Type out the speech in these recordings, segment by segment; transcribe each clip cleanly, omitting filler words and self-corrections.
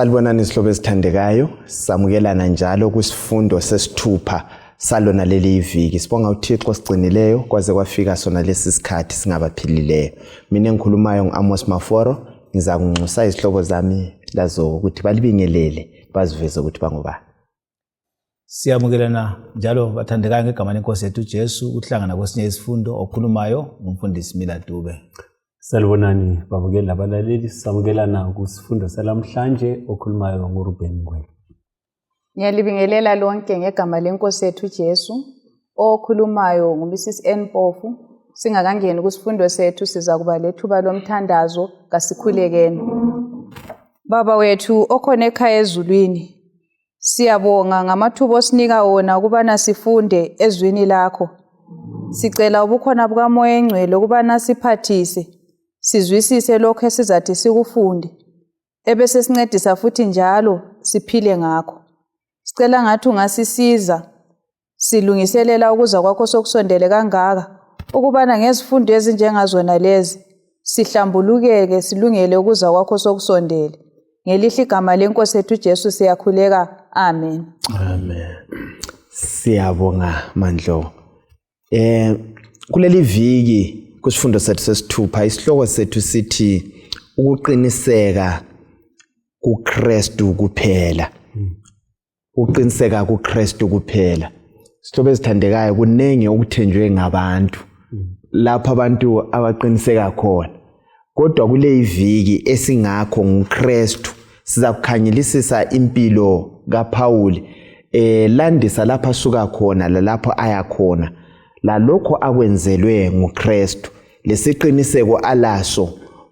Salibonani isihlobo esithandekayo, samukelana njalo kusifundo sesithupha salona leli iviki. Sibonga uThixo sigcinileyo kwaze kwafika sona lesi sikhathi singabaphilileyo. Mina engikhulumayo ngu-Amos Maforo, ngiza kunxusa izihlobo zami lazo ukuthi balibingelele baziveze ukuthi bangobani. Siyamukelana njalo bathandekayo ngegama lenkosi yethu Jesu ukuhlangana kwesinye isifundo okhulumayo ngumfundisi Mila Dube. Salibonani babukeli labalaleli, samukelana kusifundo salamhlanje okhulumayo nguRuben Ngwele. Ngiyalibingelela lonke ngegama lenkosi yethu Jesu okhulumayo nguMrs N Mpofu. Singakangeni kusifundo sethu siza kuba lethuba lomthandazo kasikhulekeni. Baba wethu okhona ekhaya ezulwini, siyabonga ngamathuba osinika wona ukubana sifunde ezwini lakho. Sicela ubukhona bukaMoya Engcwele ukubana siphathise, sizwisise lokho esizathi sikufunde, ebese sincedisa futhi njalo siphile ngakho. Sicela ngathi ungasisiza silungiselela ukuza kwakho sokusondele kangaka, ukubana ngezifundo ezinjengazona lezi sihlambulukeke silungele ukuza kwakho sokusondele. Ngelihle igama lenkosi yethu Jesu siyakhuleka. Amen. Amen. Siyabonga Mandlo. Kuleli viki kusifundo sethu sesithupha isihloko sethu sithi ukuqiniseka kuKristu kuphela. Ukuqiniseka kuKristu kuphela. Sihlobo esithandekayo kunenge okuthenjwe ngabantu. Lapha abantu abaqiniseka khona. Kodwa kule iviki esingakho nguKristu siza kukhanyelisisa impilo kaPaul landisa lapha suka khona lalapho aya khona. Lalokho akwenzelwe nguKristu, lesiqiniseko alaso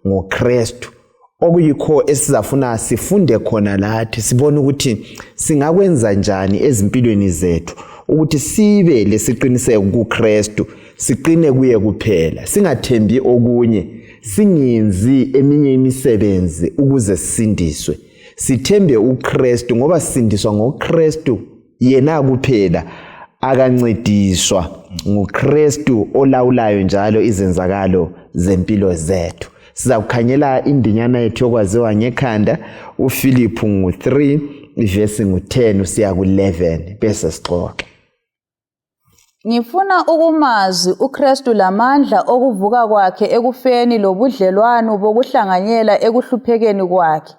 nguKristu, okuyikho esizafuna sifunde khona lathi sibone ukuthi singakwenza njani ezimpilweni zethu ukuthi sibe lesiqiniseko kuKristu, siqine kuye kuphela, singathembi okunye, singenzi eminye imisebenzi ukuze sisindiswe. Sithembe uKristu ngoba sisindiswa ngoKristu yena kuphela, akancediswa nguKristu olawulayo njalo izenzakalo zempilo zethu. Siza kukhanyela indinyana yethu yokwaziwa ngekhanda uFiliphu 3 ivesi 10 usiya ku11 bese sixoxe. Ngifuna ukumazi uKristu lamandla okuvuka kwakhe ekufeni lobudlelwano bokuhlanganyela ekuhluphekeni kwakhe.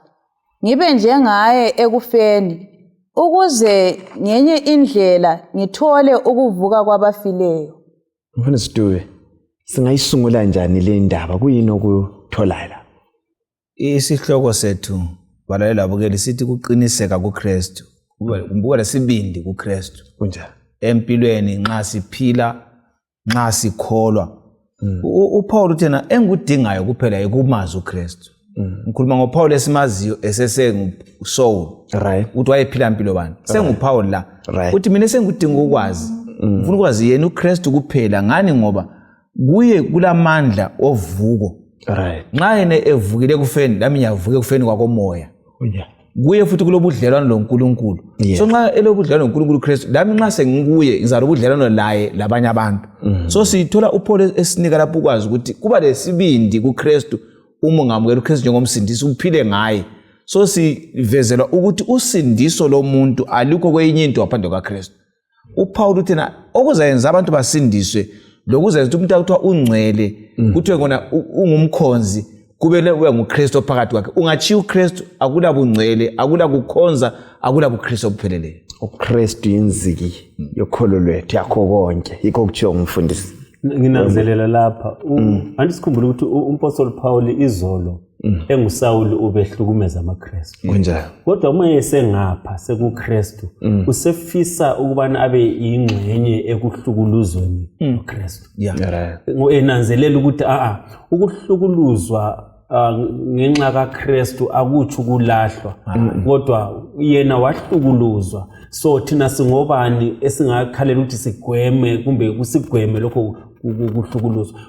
Ngibe njengaye ekufeni ukuze ngenye indlela ngithole ukuvuka kwabafileyo. Mfundisi Dube, singayisungula njani le ndaba? Kuyini okutholayo? Isihloko sethu balalela abukeli sithi kuqiniseka kuKristu. Kuba lesibindi kuKristu. Kunjani? Empilweni nxa siphila, nxa sikholwa. uPaul uthena engudingayo kuphela ukumazi uKristu. Ngikhuluma ngoPaul esimaziyo esesenguSaul. Right. Uthi wayephila impilo bani? SenguPaul la. Right. Uthi mina sengudinga ukwazi. Ngifuna ukwazi yena uKristu kuphela ngani ngoba kuye kulamandla ovuko. Right. Nxa yena evukile kufeni, lami ngiyavuke kufeni kwakomoya. Kunjani? Kuye futhi kulobudlelwano loNkulunkulu. So nxa elobudlelwano loNkulunkulu Kristu, lami nxa sengikuye ngizalo ubudlelwano laye labanye abantu. So sithola uPaul esinika lapho ukwazi ukuthi kuba lesibindi kuKristu uma ngamukela uKristu njengomsindisi uphile ngaye. So sivezelwa ukuthi usindiso lomuntu alikho kwenye into ngaphandle kwaKristu. uPaul uthena okuzayenza abantu basindiswe lokuzenza umuntu akuthiwa ungcwele kuthiwe kona ungumkhonzi kubele uya nguKristu phakathi kwakhe. Ungachiya uKristu akula bungcwele, akula kukhonza, akula buKristu obupheleleyo. uKristu inziki yokholo lwethu yakho konke. Yikho kuthiwa ngumfundisi. Nginanzelela lapha anti sikhumbule ukuthi uMpostoli Paul izolo enguSawuli ubehlukumeza amaKristu. Kunjani? Kodwa uma esengapha sekuKristu usefisa ukubana abe ingxenye ekuhlukuluzweni uKristu. Enanzelela ukuthi ukuhlukuluzwa ngenxa kaKristu akuthi ukulahlwa, kodwa yena wahlukuluzwa. So thina singobani esingakhalela ukuthi sigweme kumbe kusigweme lokho ukuhlukuluzwa?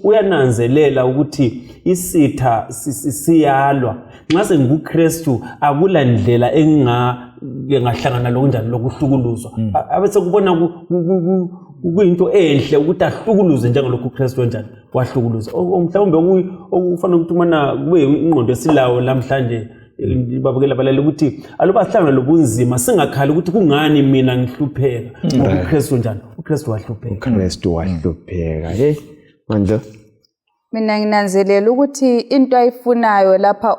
Uyananzelela ukuthi isitha siyalwa. Nxa senguKristu akula ndlela engahlangana lokunjani lokuhlukuluzwa. Abese kubona kuyinto enhle ukuthi ahlukuluze njengalokho uKristu wenjani wahlukuluza. Mhlawumbe okufanele ukuthi mana kube ingqondo esilawo namhlanje babukela balale ukuthi aluba sihlangana lobunzima singakhali ukuthi kungani mina ngihlupheka ngoba uKristu njani uKristu wahlupheka uKristu wahlupheka hey manje mina nginanzelela ukuthi into ayifunayo lapha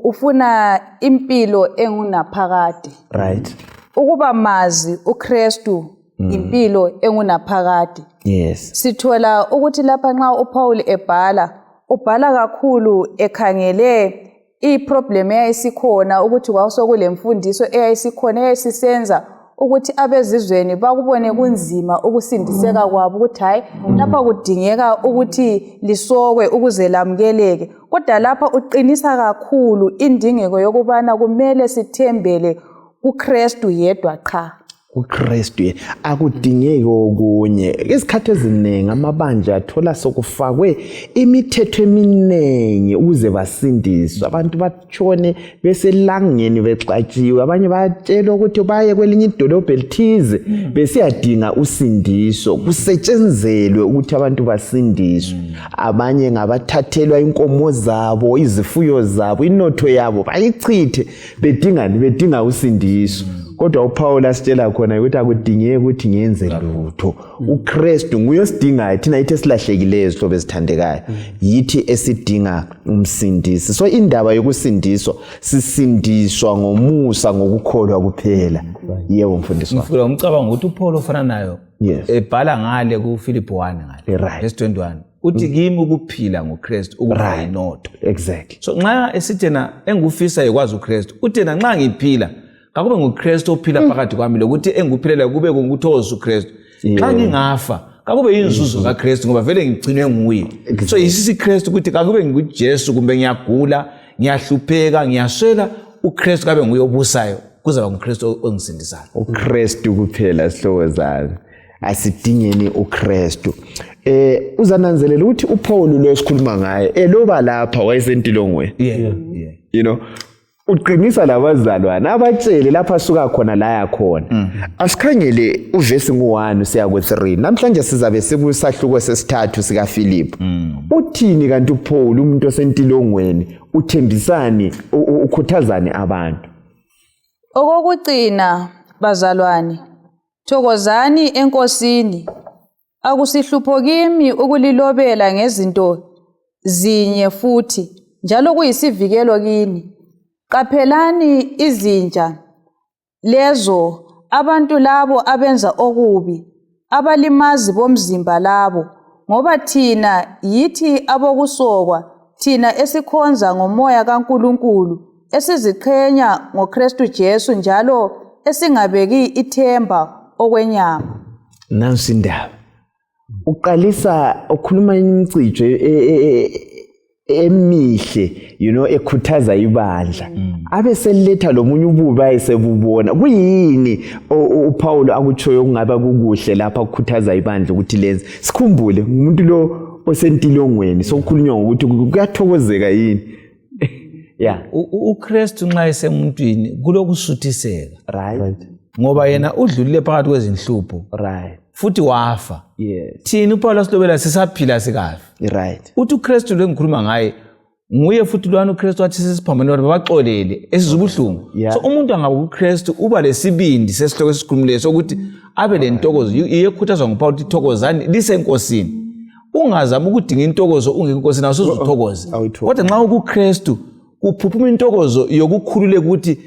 ufuna impilo engunaphakade right ukuba mazi uKristu impilo engunaphakade yes sithola ukuthi lapha nxa uPaul ubhala kakhulu ekhangele iproblem eyayisikhona ukuthi kwasokulemfundiso eyayisikhona eyayisisenza ukuthi abezizweni bakubone kunzima ukusindiseka kwabo ukuthi hayi lapha kudingeka ukuthi lisokwe ukuze lamukeleke kodwa lapha uqinisa kakhulu indingeko yokubana kumele sithembele kuKristu yedwa qha uKristu akudingeki okunye isikhathi eziningi amabandla athola sokufakwe imithetho eminingi ukuze basindiswe abantu batshone beselangeni bexatshiwe abanye bayatshelwa ukuthi baye kwelinye idolobho elithize besiyadinga usindiso kusetshenzelwe ukuthi abantu basindiswe abanye ngabathathelwa inkomo zabo izifuyo zabo inotho yabo bayichithe bedinga usindiso kodwa uPaul asitshela khona ukuthi akudingeki ukuthi ngenze lutho uKristu nguye osidingayo thina yithi esilahlekileyo sihlobo ezithandekayo yithi esidinga umsindisi so indaba yokusindiswa sisindiswa ngomusa ngokukholwa kuphela yebo mfundisi wami ngifuna umcabango ukuthi uPaul ofana nayo yes ebhala ngale kuFilipi 1 ngale right verse 21 uthi kimi ukuphila ngoKristu ukuba inotho exactly so nxa esithena engufisa ekwazi uKristu uthena nxa ngiphila akube nguKristu ophila phakathi kwami lokuthi enguphilela kube ngukuthokoza uKristu xa ngingafa akube inzuzo kaKristu ngoba vele ngigcinwe nguye so yisisi Kristu ukuthi akube nguJesu kumbe ngiyagula ngiyahlupheka ngiyaswela uKristu kabe nguye obusayo kuzaba nguKristu ongisindisayo uKristu kuphela sihlobo zami asidingeni uKristu uzananzelela ukuthi uPaul lo esikhuluma ngaye eloba lapha wayesentilongweni yeah you know uqinisa labazalwana abatshele lapha suka khona la yakhona asikhangele uvesi ngo1 siya ku3 namhlanje sizabe sikusahluko sesithathu sika Philip uthini kanti uPaul umuntu osentilongweni uthembisani ukhuthazani abantu okokucina bazalwane thokozani enkosini akusihlupho kimi ukulilobela ngezinto zinye futhi njalo kuyisivikelo kini qaphelani izinja lezo abantu labo abenza okubi abalimazi bomzimba labo ngoba thina yithi abokusokwa thina esikhonza ngomoya kaNkuluNkulu esiziqhenya ngoKristu Jesu njalo esingabeki ithemba okwenyama nansi indaba uqalisa ukhuluma imicijo emihle ekhuthaza ibandla abe seletha lomunye ububi ayesebubona kuyini uPaul akutshoyo kungaba kukuhle lapha ukukhuthaza ibandla ukuthi lenze sikhumbule umuntu lo osentilongweni sokukhulunywa ngokuthi kuyathokozeka yini yeah uKristu nxa esemuntwini kulokusuthiseka right ngoba yena udlulile phakathi kwezinhlupho right futhi wafa yes thina uPaul asilobela sisaphila sikafi right uthi uKristu lo engikhuluma ngaye nguye futhi lwana uKristu wathi sesiphambane abantu babaxolele esizubuhlungu so umuntu angaba uKristu uba lesibindi sesihloko esikhulumileyo sokuthi abe lentokozo iyekhuthazwa nguPaul ukuthi thokozani lisenkosini ungazama ukudinga intokozo ungenkosini awusuzuthokoza kodwa nxa ukuKristu kuphuphuma intokozo yokukhululeka ukuthi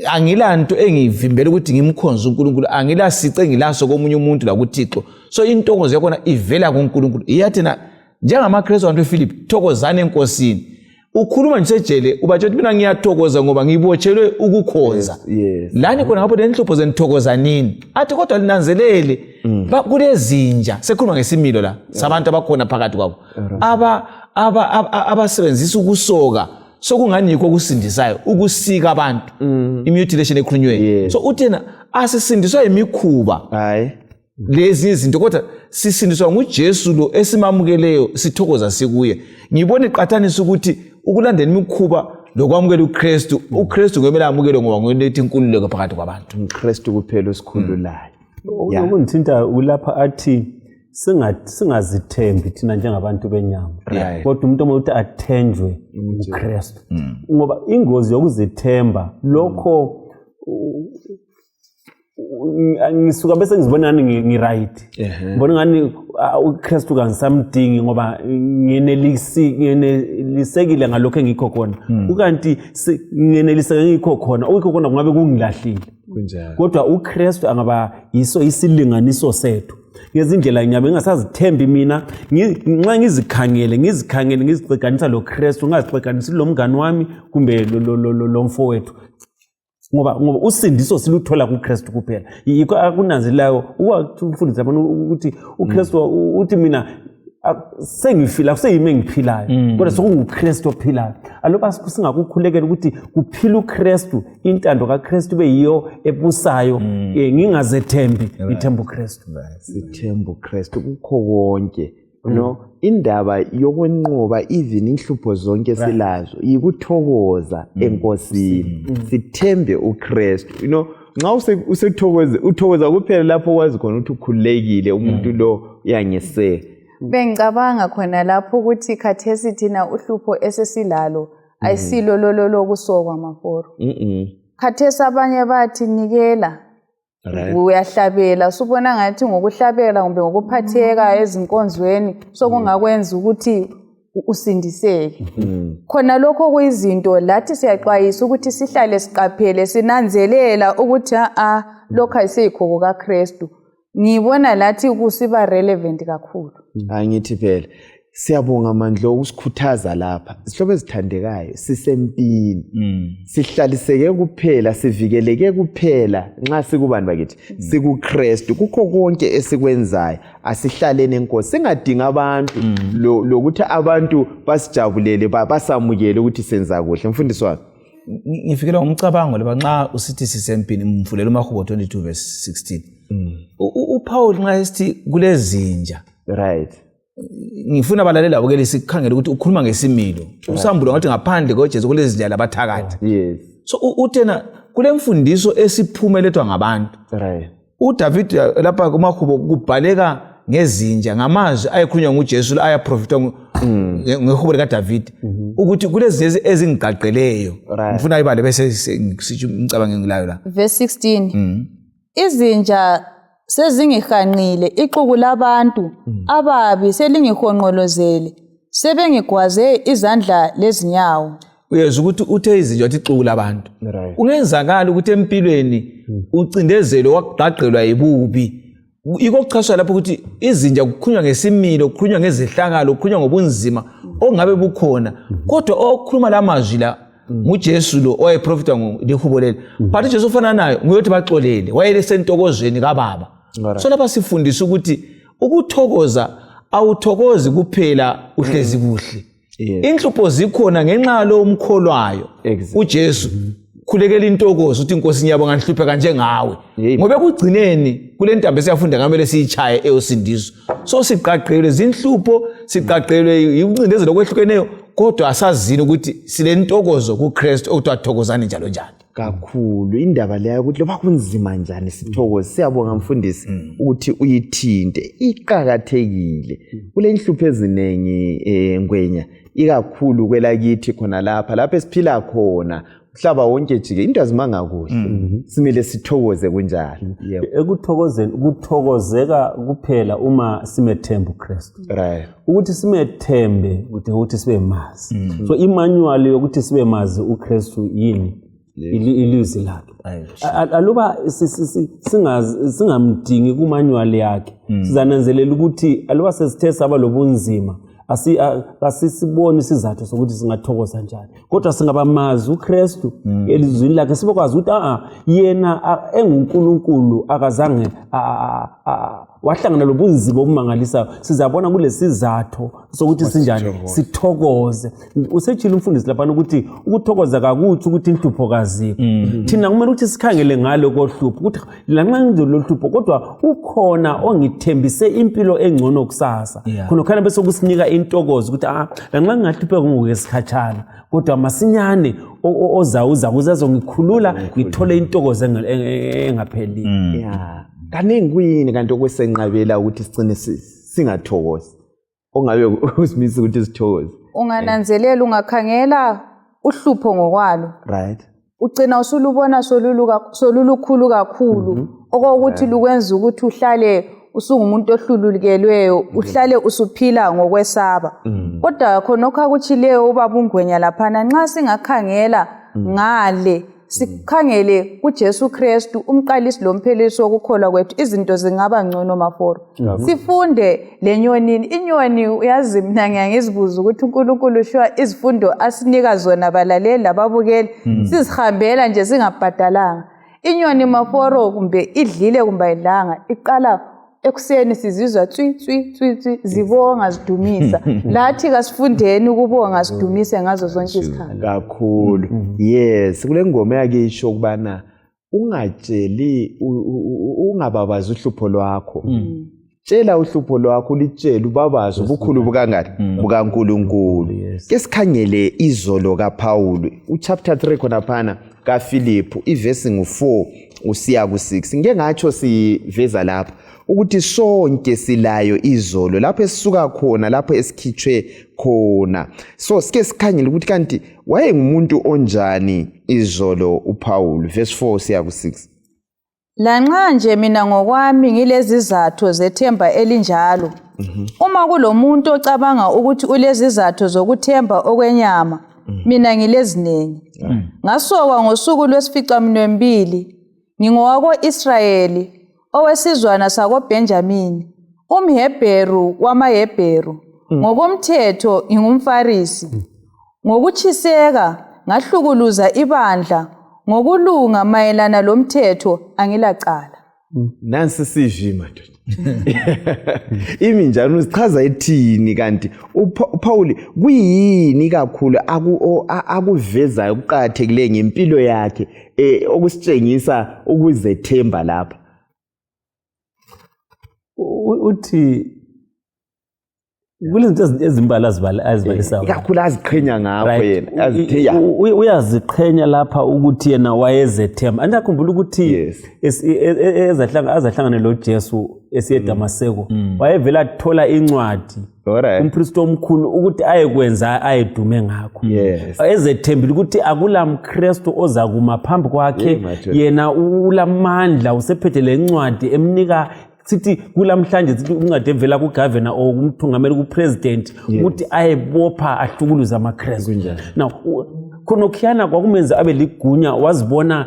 angilanto engivimbela ukuthi ngimkhonze uNkulunkulu angilasice engilaso komunye umuntu la kuThixo so intokozo yakona ivela kuNkulunkulu iyathina njengamaKristu abantu eFilipi thokozani enkosini ukhuluma nje sejele ubatshela mina ngiyathokoza ngoba ngibotshelwe ukukhoza lani khona ngapho lenhlupho zenithokozanini athi kodwa linanzelele kulezinja sekhuluma ngesimilo la sabantu abakhona phakathi kwabo abasebenzisa ukusoka sokunganikho ukusindisayo ukusika abantu imutilation ekhulunywe so uthena asisindiswa imikhuba hayi lezi izinto kodwa sisindiswa nguJesu lo esimamukeleyo sithokoza sikuye ngibona iqathanisa ukuthi ukulandela imikhuba lokwamukela uKristu ngemela amukele ngoba ngolethi inkululeko phakathi kwabantu uKristu kuphela osikhululayo ukungithinta ulapha athi singazithembi thina njengabantu benyama Right. kodwa umuntu omuthi athenjwe uKristu ngoba ingozi yokuzithemba lokho ngisuka bese ngizibona ngani right ngibona ngani uKristu kangisamdingi ngoba ngenelisekile ngalokho engikho khona ukanti ngeneliseke ngikho khona ukho khona kungabe kungilahlile kunjalo kodwa uKristu angaba yiso isilinganiso sethu ngezindlela nyabe ngingasazithembi mina nxa ngizikhangele ngizixeganisa lo Kristu ngazixeganisa lo mngani wami kumbe lo mfowethu ngoba usindiso siluthola kuKristu kuphela yikho akunanzelayo ukwafundisa abantu ukuthi uKristu uthi mina sengifila kuseyimi engiphilayo kodwa sokunguKristu ophilayo aloba singakukhulekela ukuthi kuphila uKristu intando kaKristu beyiyo ebusayo ngingazethembi ngithemba uKristu sithemba uKristu kukho konke no indaba yokwenqoba even inhlupho zonke silazo yikuthokoza enkosini sithembe uKristu nxa uthokoza kuphela lapho wazi khona ukuthi ukhulekile umuntu lo uyangese Bengicabanga khona lapho ukuthi khathesi thina uhlupho esesilalo ayisilo lolo kusokwa maforo. Khathesi abanye bathi nikela. Uyahlabela subona ngathi ngokuhlabela kumbe ngokuphatheka ezinkonzweni sokungakwenza ukuthi usindiseke. Khona lokho kuyizinto lathi siyaxwayisa ukuthi sihlale siqaphele sinanzelela ukuthi lokho ayiseyikho kaKristu. Ngibona lathi kusiba relevant kakhulu. Angithi phela siyabonga amandla okusikhuthaza lapha isihlobo ezithandekayo sisempini sihlaliseke kuphela sivikeleke kuphela nxa sikubani bakithi sikuKristu kukho konke esikwenzayo asihlalene enkosi singadinga abantu lokuthi abantu basijabulele basamukele ukuthi senza kuhle mfundisi wami ngifikela umcabango leba nxa usithi sisempini mvulela uMahubo 22 verse 16 uPaul nxa esithi kulezinja right ngifuna abalalela ukele sikhangele ukuthi ukhuluma ngesimilo usambulo ngathi ngaphandle koJesu kulezinja labathakathi yes so uthena kule mfundiso esiphumelethwa ngabantu right uDavid lapha kuMahubo kubhaleka ngezinja ngamazwi ayekhulunywa nguJesu ayaprofitwa ngehubo likaDavid ukuthi kulezinja ezingigaqeleyo ngifuna ibale bese sithi umcabango ngilayo la verse 16 izinja sezingihanqile ixuku labantu ababi selingihonqolozele sebengigwaze izandla lezinyawo uyezwa ukuthi uthe izinja wathi ixuku labantu ungenzakala ukuthi empilweni ucindezelo waqaqelwa yibubi ikokuchaswa lapho ukuthi izinja kukhulunywa ngesimilo kukhulunywa ngezehlakalo kukhulunywa ngobunzima ongabe bukhona kodwa okhuluma lamazwi la nguJesu lo owayeprofita ngehubo leli but Jesu ufana nayo nguyothi baxolele wayele sentokozweni kaBaba so lapha sifundisa ukuthi ukuthokoza awuthokozi kuphela uhlezi kuhle inhlupho zikhona ngenxa lo umkholwayo uJesu khulekela intokozo uthi inkosi ngiyabonga ngihlupheka njengawe ngoba ekugcineni kule ntambo esiyafunda ngamele siyichaye eyosindiso so siqaqelwe izinhlupho siqaqelwe ukuncindezelo kwehlukeneyo kodwa asazini ukuthi sile ntokozo kuKristu okuthi athokozane njalo njalo kakhulu indaba leyo ukuthi loba kunzima njani sithokoze siyabonga mfundisi ukuthi uyithinte iqhakathekile kule inhlupho ezinengi ngwenya ikakhulu kwelakithi khona lapha esiphila khona mhlaba wonke jike into azimanga kuhle simele sithokoze kunjalo ekuthokozeni ukuthokozeka kuphela uma simethemba uKristu right ukuthi simethembe ukuthi sibe mazi so imanual yokuthi sibe mazi uKristu yini ilizwi lakhe aluba singamdingi kumanual yakhe sizananzelela ukuthi aluba sesithe saba lobunzima asisiboni isizathu sokuthi singathokoza njani kodwa singabamazi uKristu elizwini lakhe sibokwazi ukuthi yena enguNkulunkulu akazange wahlangana lobunzima obumangalisayo sizabona kulesizathu sokuthi sinjani sithokoze usetshila umfundisi lapha ukuthi ukuthokoza kakuthi ukuthi inhlupho kazikho thina kumele ukuthi sikhangele ngalo kohlupho ukuthi lanxa ngizolohlupho kodwa ukhona ongithembise impilo engcono kusasa khona khona bese kusinika intokozo ukuthi lanxa ngingahlupheka ngokusikhatshana kodwa masinyane ozawuza uzazongikhulula ngithole intokozo engapheli kaningi kuyini kanti okwesenqabela ukuthi sigcine singathokozi ongabe usimisa ukuthi sithokoze ungananzelela ungakhangela uhlupho ngokwalo right ugcina usulubona solulukhulu kakhulu okokuthi lukwenza ukuthi uhlale usungumuntu ohlulukelweyo uhlale usuphila ngokwesaba kodwa khonokho akutshileyo ubaba uNgwenya laphana nxa singakhangela ngale sikhangele kuJesu Kristu umqalisi lomphelisi wokukholwa kwethu izinto zingaba ngcono maforo sifunde lenyonini inyoni uyazi mina ngiyazibuza ukuthi uNkulunkulu shwa izifundo asinika zona balaleli lababukeli sizihambela nje singabhadalanga inyoni maforo kumbe idlile kumbe ayidlanga iqala ekuseni sizizwa tswi zibonga zidumisa lathi kasifundeni ukubonga sidumise ngazo zonke isikhathi kakhulu yes kule ngoma yakisho kubana ungatsheli ungababaza uhlupho lwakho tshela uhlupho lwakho litshela ubabaza ubukhulu bukangani bukaNkulunkulu ke sikhangele izolo kaPaul uchapter 3 khona phana kaPhilip iverse ngu4 usiya ku6 ngeke ngatsho siveza lapha ukuthi sonke silayo izolo lapho esisuka khona lapho esikhitshwe khona so sike sikhangele ukuthi kanti wayengumuntu onjani izolo uPaul verse 4 siya ku6 lanxa nje mina ngokwami ngilezizathu zethemba elinjalo uma kulomuntu ocabanga ukuthi ulezizathu zokuthemba okwenyama mina ngilezinengi ngasokwa ngosuku lwesificaminwembili ngingowako-Israyeli owesizwana sako-Benjamini umHebheru wamaHebheru ngokomthetho ngingumFarisi ngokutshiseka ngahlukuluza ibandla ngokulunga mayelana lomthetho angilacala nansi CV madoda imi njani usichaza ethini kanti uPaul kuyini kakhulu akuvezayo ukuqathekile ngempilo yakhe okusitshengisa ukuzethemba lapha uthi kulezinto ezimbala azibalisayo kakhulu aziqhenya ngakho yena azithiya uyaziqhenya lapha ukuthi yena wayezethemba andakhumbula ukuthi azahlangane lo Jesu esiyeDamaseko wayevela thola incwadi umpristi omkhulu ukuthi ayekwenza ayedume ngakho ezethembile ukuthi akula mKristu oza kuma phambi kwakhe yena ulamandla usephethe lencwadi emnika sithi kulamhlanje sithi uncwadi evela kugovernor or kumthungameli kupresident ukuthi ayebopha ahlukuluza amaKristu now khonokhiyana kwakumenza abe ligunya wazibona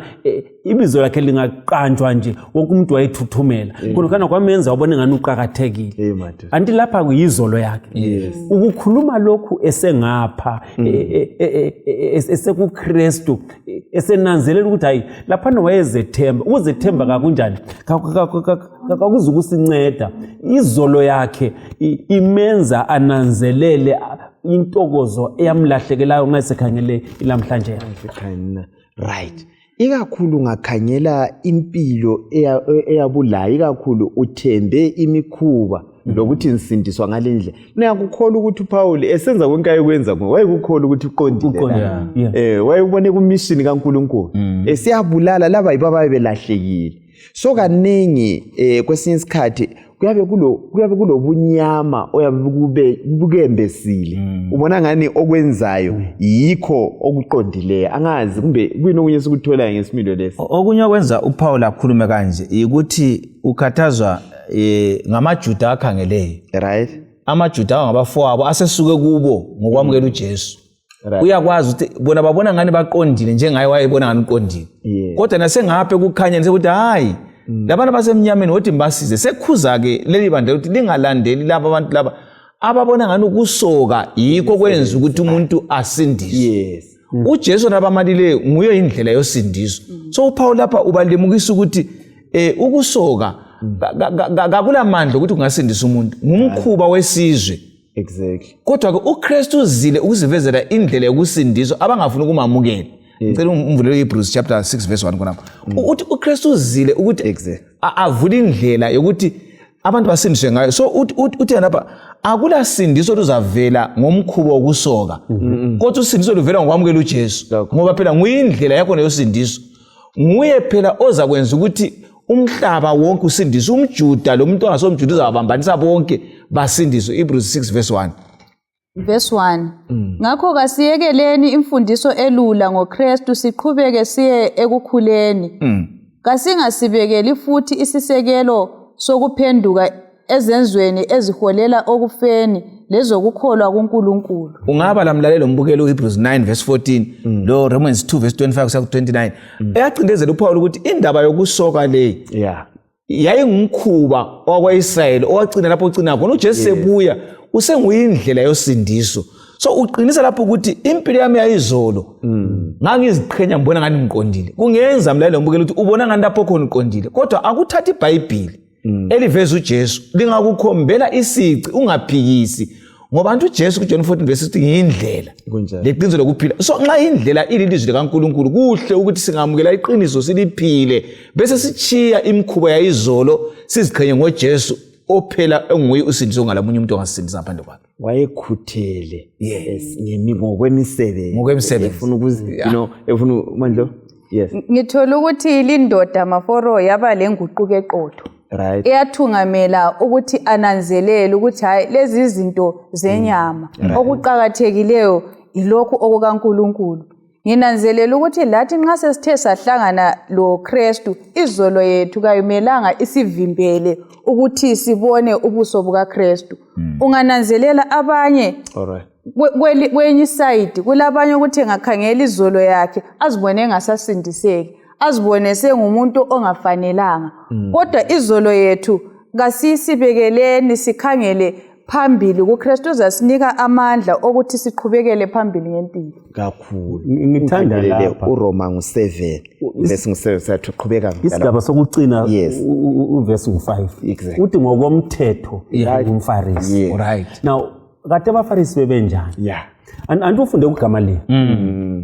ibizo lakhe lingaqanjwa nje wonke umuntu wayethuthumela khonokhiyana kwamenza wabona ngani uqhakathekile anti lapha kuyizolo yakhe ukukhuluma lokhu esengapha esekuKristu esenanzelela ukuthi hayi lapha wayezethemba ukuzethemba kakunjani kakuzukusinceda izolo yakhe imenza ananzelele intokozo eyamlahlekelayo ngasekhangele ilamhlanje right ikakhulu ngakhangela impilo eyabulayo ikakhulu uthembe imikhuba lokuthi insindiswa ngalendlela uyakukholwa ukuthi uPaul esenza konke ayekwenza wayekukholwa ukuthi uqondile wayebone ku mission kaNkulunkulu esiyabulala laba yibabaye belahlekile so kaningi kwesinye isikhathi kuyabe kulobunyama oyabe bukembesile ubona ngani okwenzayo yikho okuqondileyo angazi kumbe kuyini okunye sikuthola ngesimilo lesi okunye okwenza uPaul akhulume kanje ukuthi ukhathazwa ngamaJuda akhangeleyo right amaJuda ngabafowabo asesuke kubo ngokwamukela uJesu uyakwazi ukuthi bona babona ngani baqondile njengaye wayebona ngani uqondile kodwa nasengaphe kukhanya ukuthi hayi labantu basemnyameni wothi mbasize sekhuza ke leli bandla ukuthi lingalandeli laba abantu laba ababona ngani ukusoka yikho kwenza ukuthi umuntu asindiswe uJesu nabamalile nguye indlela yosindiso so uPaul lapha ubalimukisa ukuthi ukusoka kakulamandla ukuthi kungasindisa umuntu ngumkhuba wesizwe exactly kodwa ke uKristu uzile ukusivezela indlela yokusindiswa abangafuni ukumamukela ngicela umvulelo Hebrews chapter 6 verse 1 khonapho uthi uKristu uzile ukuthi avule indlela yokuthi abantu basindiswe ngayo so uthi lapha akula sindiso luzavela ngomkhubo wokusoka kodwa usindiso luvela ngokwamukela uJesu ngoba phela nguyindlela yakho neyosindiso nguye phela oza kwenza ukuthi umhlaba wonke usindiswe, umJuda lo muntu ongasomJuda uzabambanisa bonke basindiswe. Hebrews 6 verse 1. Verse 1. Ngakho kasiyekeleni imfundiso elula ngoKristu siqhubeke siye ekukhuleni. Kasingasibekeli futhi isisekelo sokuphenduka ezenzweni eziholela okufeni lezokukholwa kuNkulunkulu. Ungaba lamlalelo mbukelo Hebrews 9 verse 14 lo Romans 2 verse 25 kuya ku29. Eyacindezela uPaul ukuthi indaba yokusoka le yayingumkhuba wakwaIsrayeli owagcina lapho ugcina khona uJesu sebuya usenguyindlela yosindiso. So uqinisa lapho ukuthi impilo yami yayizolo ngangiziqhenya ngibona ngani ngiqondile. Kungenza mlalelo mbukelo ukuthi ubona ngani lapho khona uqondile. Kodwa akuthatha iBhayibheli eliveza uJesu lingakukhombela isici ungaphikisi ngoba antu uJesu kuJohn 14 verse 16 ngiyindlela leqiniso lokuphila. So nxa indlela ililizwi likaNkulunkulu kuhle ukuthi singamukela iqiniso siliphile bese sichiya imikhuba yayizolo siziqhenye ngoJesu ophela enguye usindiso ngalamunye umuntu ongasindisa ngaphandle kwakhe. Wayekhuthele ngokwemisebenzi efuna ukuzi efuna manje ngithola ukuthi lindoda maforo yaba lenguquko eqotho. Right. Eyathungamela ukuthi ananzelele ukuthi hayi lezi izinto zenyama okuqhakathekileyo ilokho okukaNkulunkulu. Nginanzelela ukuthi lathi nxa sesithe sahlangana lo Kristu izolo yethu kayimelanga isivimbele ukuthi sibone ubuso buka Kristu. Ungananzelela abanye kwenye side kulabanye ukuthi ngakhangela izolo yakhe azibone ngasasindiseki, azibone sengumuntu ongafanelanga. Kodwa izolo yethu kasisibekeleni sikhangele phambili kuKristu uzasinika amandla ukuthi siqhubekele phambili ngempilo. Kakhulu. Ngithanda lapha uRoma 7 bese ngisebe sathi uqhubeka ngalo. Isigaba sokucina uverse 5. Uthi ngokomthetho umFarisi. Right. Now kade abaFarisi bebenjani? Antu ufunde kuGamaliel.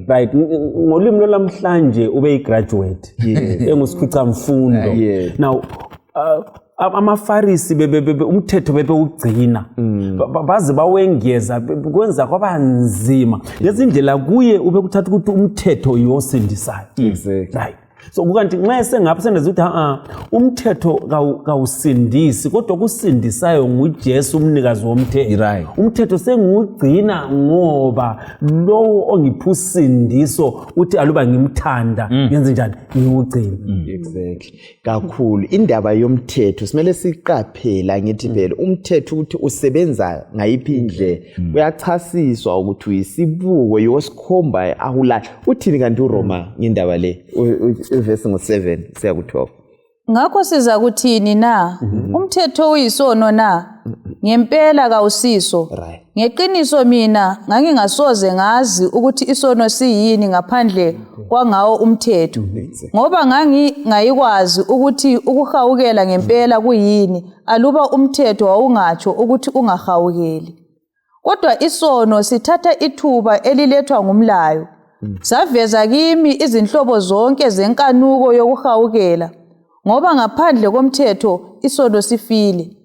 Right, ngolimi lomhlanje ube igraduate engusikhutha mfundo. Now amaFarisi umthetho bebewugcina baze bawengeza kwenza kwabanzima ngezindlela kuye ube kuthatha ukuthi umthetho yosindisayo. Right. So kukanti nxa sengapha senza ukuthi umthetho kawusindisi kodwa kusindisayo nguJesu umnikazi womthetho. Umthetho sengugcina ngoba lo ongipha usindiso uthi aluba ngimthanda ngenze njani ngiwugcina. Exactly. Kakhulu indaba yomthetho simele siqaphela ngithi phela umthetho ukuthi usebenza ngayiphi indlela uyachasiswa ukuthi uyisibuko yosikhomba ahula uthini kanti uRoma indaba le verse 7 siya ku12. Ngakho siza kuthini na? Umthetho uyisono na? Ngempela kawusiso. Ngeqiniso mina ngangingasoze ngazi ukuthi isono siyini ngaphandle kwangawo umthetho. Ngoba ngayikwazi ukuthi ukuhawukela ngempela kuyini aluba umthetho wawungatsho ukuthi ungahawukeli. Kodwa isono sithatha ithuba elilethwa ngumlayo. Saveza kimi izinhlobo zonke zenkanuko yokuhawukela ngoba ngaphandle komthetho isono sifile.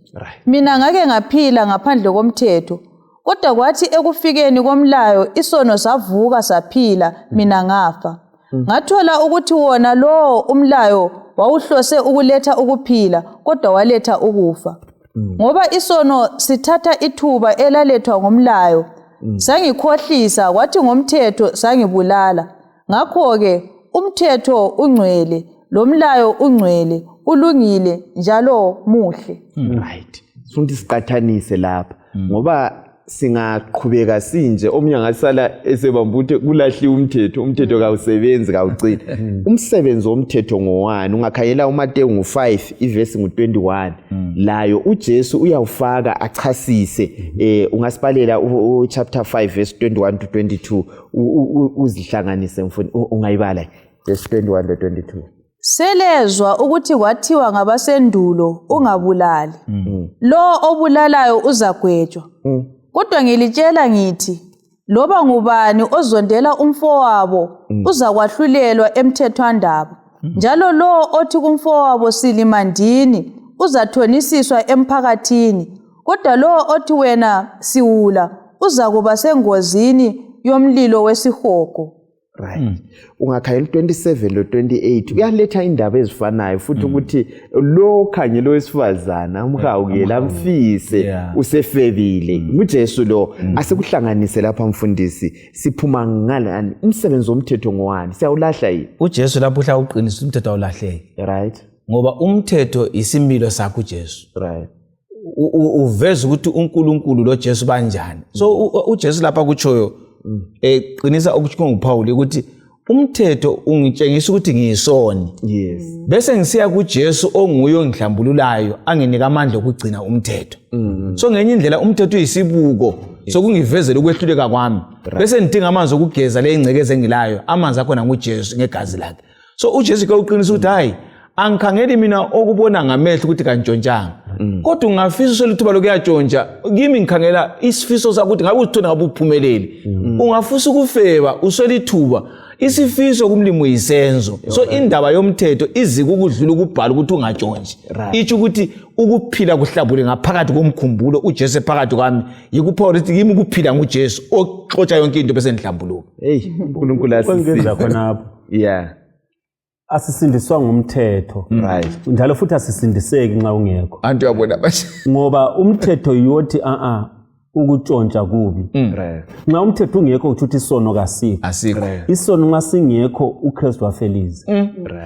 Mina ngake ngaphila ngaphandle komthetho kodwa kwathi ekufikeni komlayo isono savuka saphila mina ngafa. Ngathola ukuthi wona lo umlayo wawuhlose ukuletha ukuphila kodwa waletha ukufa. Ngoba isono sithatha ithuba elalethwa ngomlayo sangikhohlisa kwathi ngomthetho sangibulala. Ngakho ke umthetho ungcwele lomlayo ungcwele ulungile njalo muhle. Right. Futhi siqathanise lapha ngoba singaqhubeka sinje omnye ngasala esebamba ukuthi kulahliwe umthetho kawusebenzi kawucina. Umsebenzi womthetho ngowani ungakhayela uMateyu 5 iverse 21 layo uJesu uyawufaka achasise ungasibalela chapter 5 verse 21 to 22 uzihlanganise mfuni ungayibala verse 21 to 22. Selezwa ukuthi kwathiwa ngabasendulo ungabulali. Lo obulalayo uzagwetshwa. Kodwa ngilitshela ngithi loba ngubani ozondela umfowabo uzakwahlulelwa emthethwandaba. Njalo lo othi kumfowabo silimandini uzathonisiswa emphakathini. Kodwa lo othi wena siwula uzakuba sengozini yomlilo wesihogo. right ungakhangela 27 lo 28 uyaletha indaba ezifanayo futhi ukuthi lo khangelo wesifazana umhawukela amfise usefebile uJesu lo asikuhlanganise lapha mfundisi siphuma ngalani umsebenzi womthetho ngowani siyawulahla yini uJesu lapho uhla uqinisa umthetho awulahleki right ngoba umthetho isimilo sakho uJesu right uveza ukuthi uNkulunkulu lo Jesu banjani so uJesu lapha kuchoyo eqinisa okuthiko nguPaul ukuthi umthetho ungitshengisa ukuthi ngiyisoni yes bese ngisiya kuJesu onguye ongihlambululayo anginika amandla okugcina umthetho so ngenye indlela umthetho uyisibuko sokungivezela ukwehluleka kwami bese ngidinga amanzi okugeza le ingcekeze engilayo amanzi akhona nguJesu ngegazi lakhe so uJesu ke uqinisa ukuthi hayi angikhangeli mina okubona ngamehlo ukuthi kantshontshanga kodwa ungafisa uselithuba lokuyatshontsha kimi ngikhangela isifiso sakho ukuthi ngabe uzithona ngabe uphumelele ungafisa ukufeba uselithuba isifiso kumlimi uyisenzo so indaba yomthetho izika ukudlula ukubhala ukuthi ungatshontshi ithi ukuthi ukuphila kuhlabule ngaphakathi komkhumbulo uJesu phakathi kwami yikuPaul ukuthi kimi ukuphila nguJesu oxotsha yonke into bese ndihlambuluka hey uNkulunkulu asisiza khona apho yeah asisindiswa ngumthetho right njalo futhi asisindiseki nxa ungekho antu yabona bathi ngoba umthetho yothi ukutshontsha kubi right nxa umthetho ungekho ukuthi isono kasikho asikho isono nxa singekho uKristu wafeliza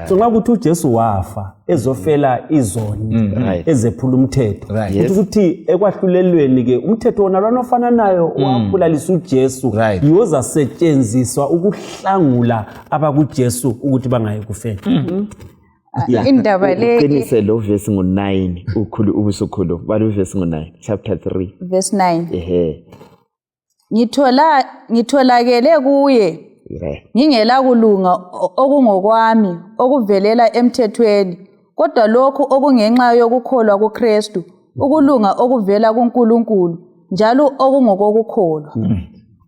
so nxa kuthi uJesu wafa ezofela izoni ezephula umthetho ukuthi ekwahlulelweni ke umthetho wona lwanofana nayo owaphulalisa uJesu yoza setshenziswa ukuhlangula abakuJesu ukuthi bangayi kufela indaba le uqinise lo verse ngo9 ukhulu ubusukhulu balo verse ngo9 chapter 3 verse 9 ngitholakele kuye ngingela kulunga okungokwami okuvelela emthethweni kodwa lokhu okungenxa yokukholwa kuKristu ukulunga okuvela kuNkulunkulu njalo okungokukholwa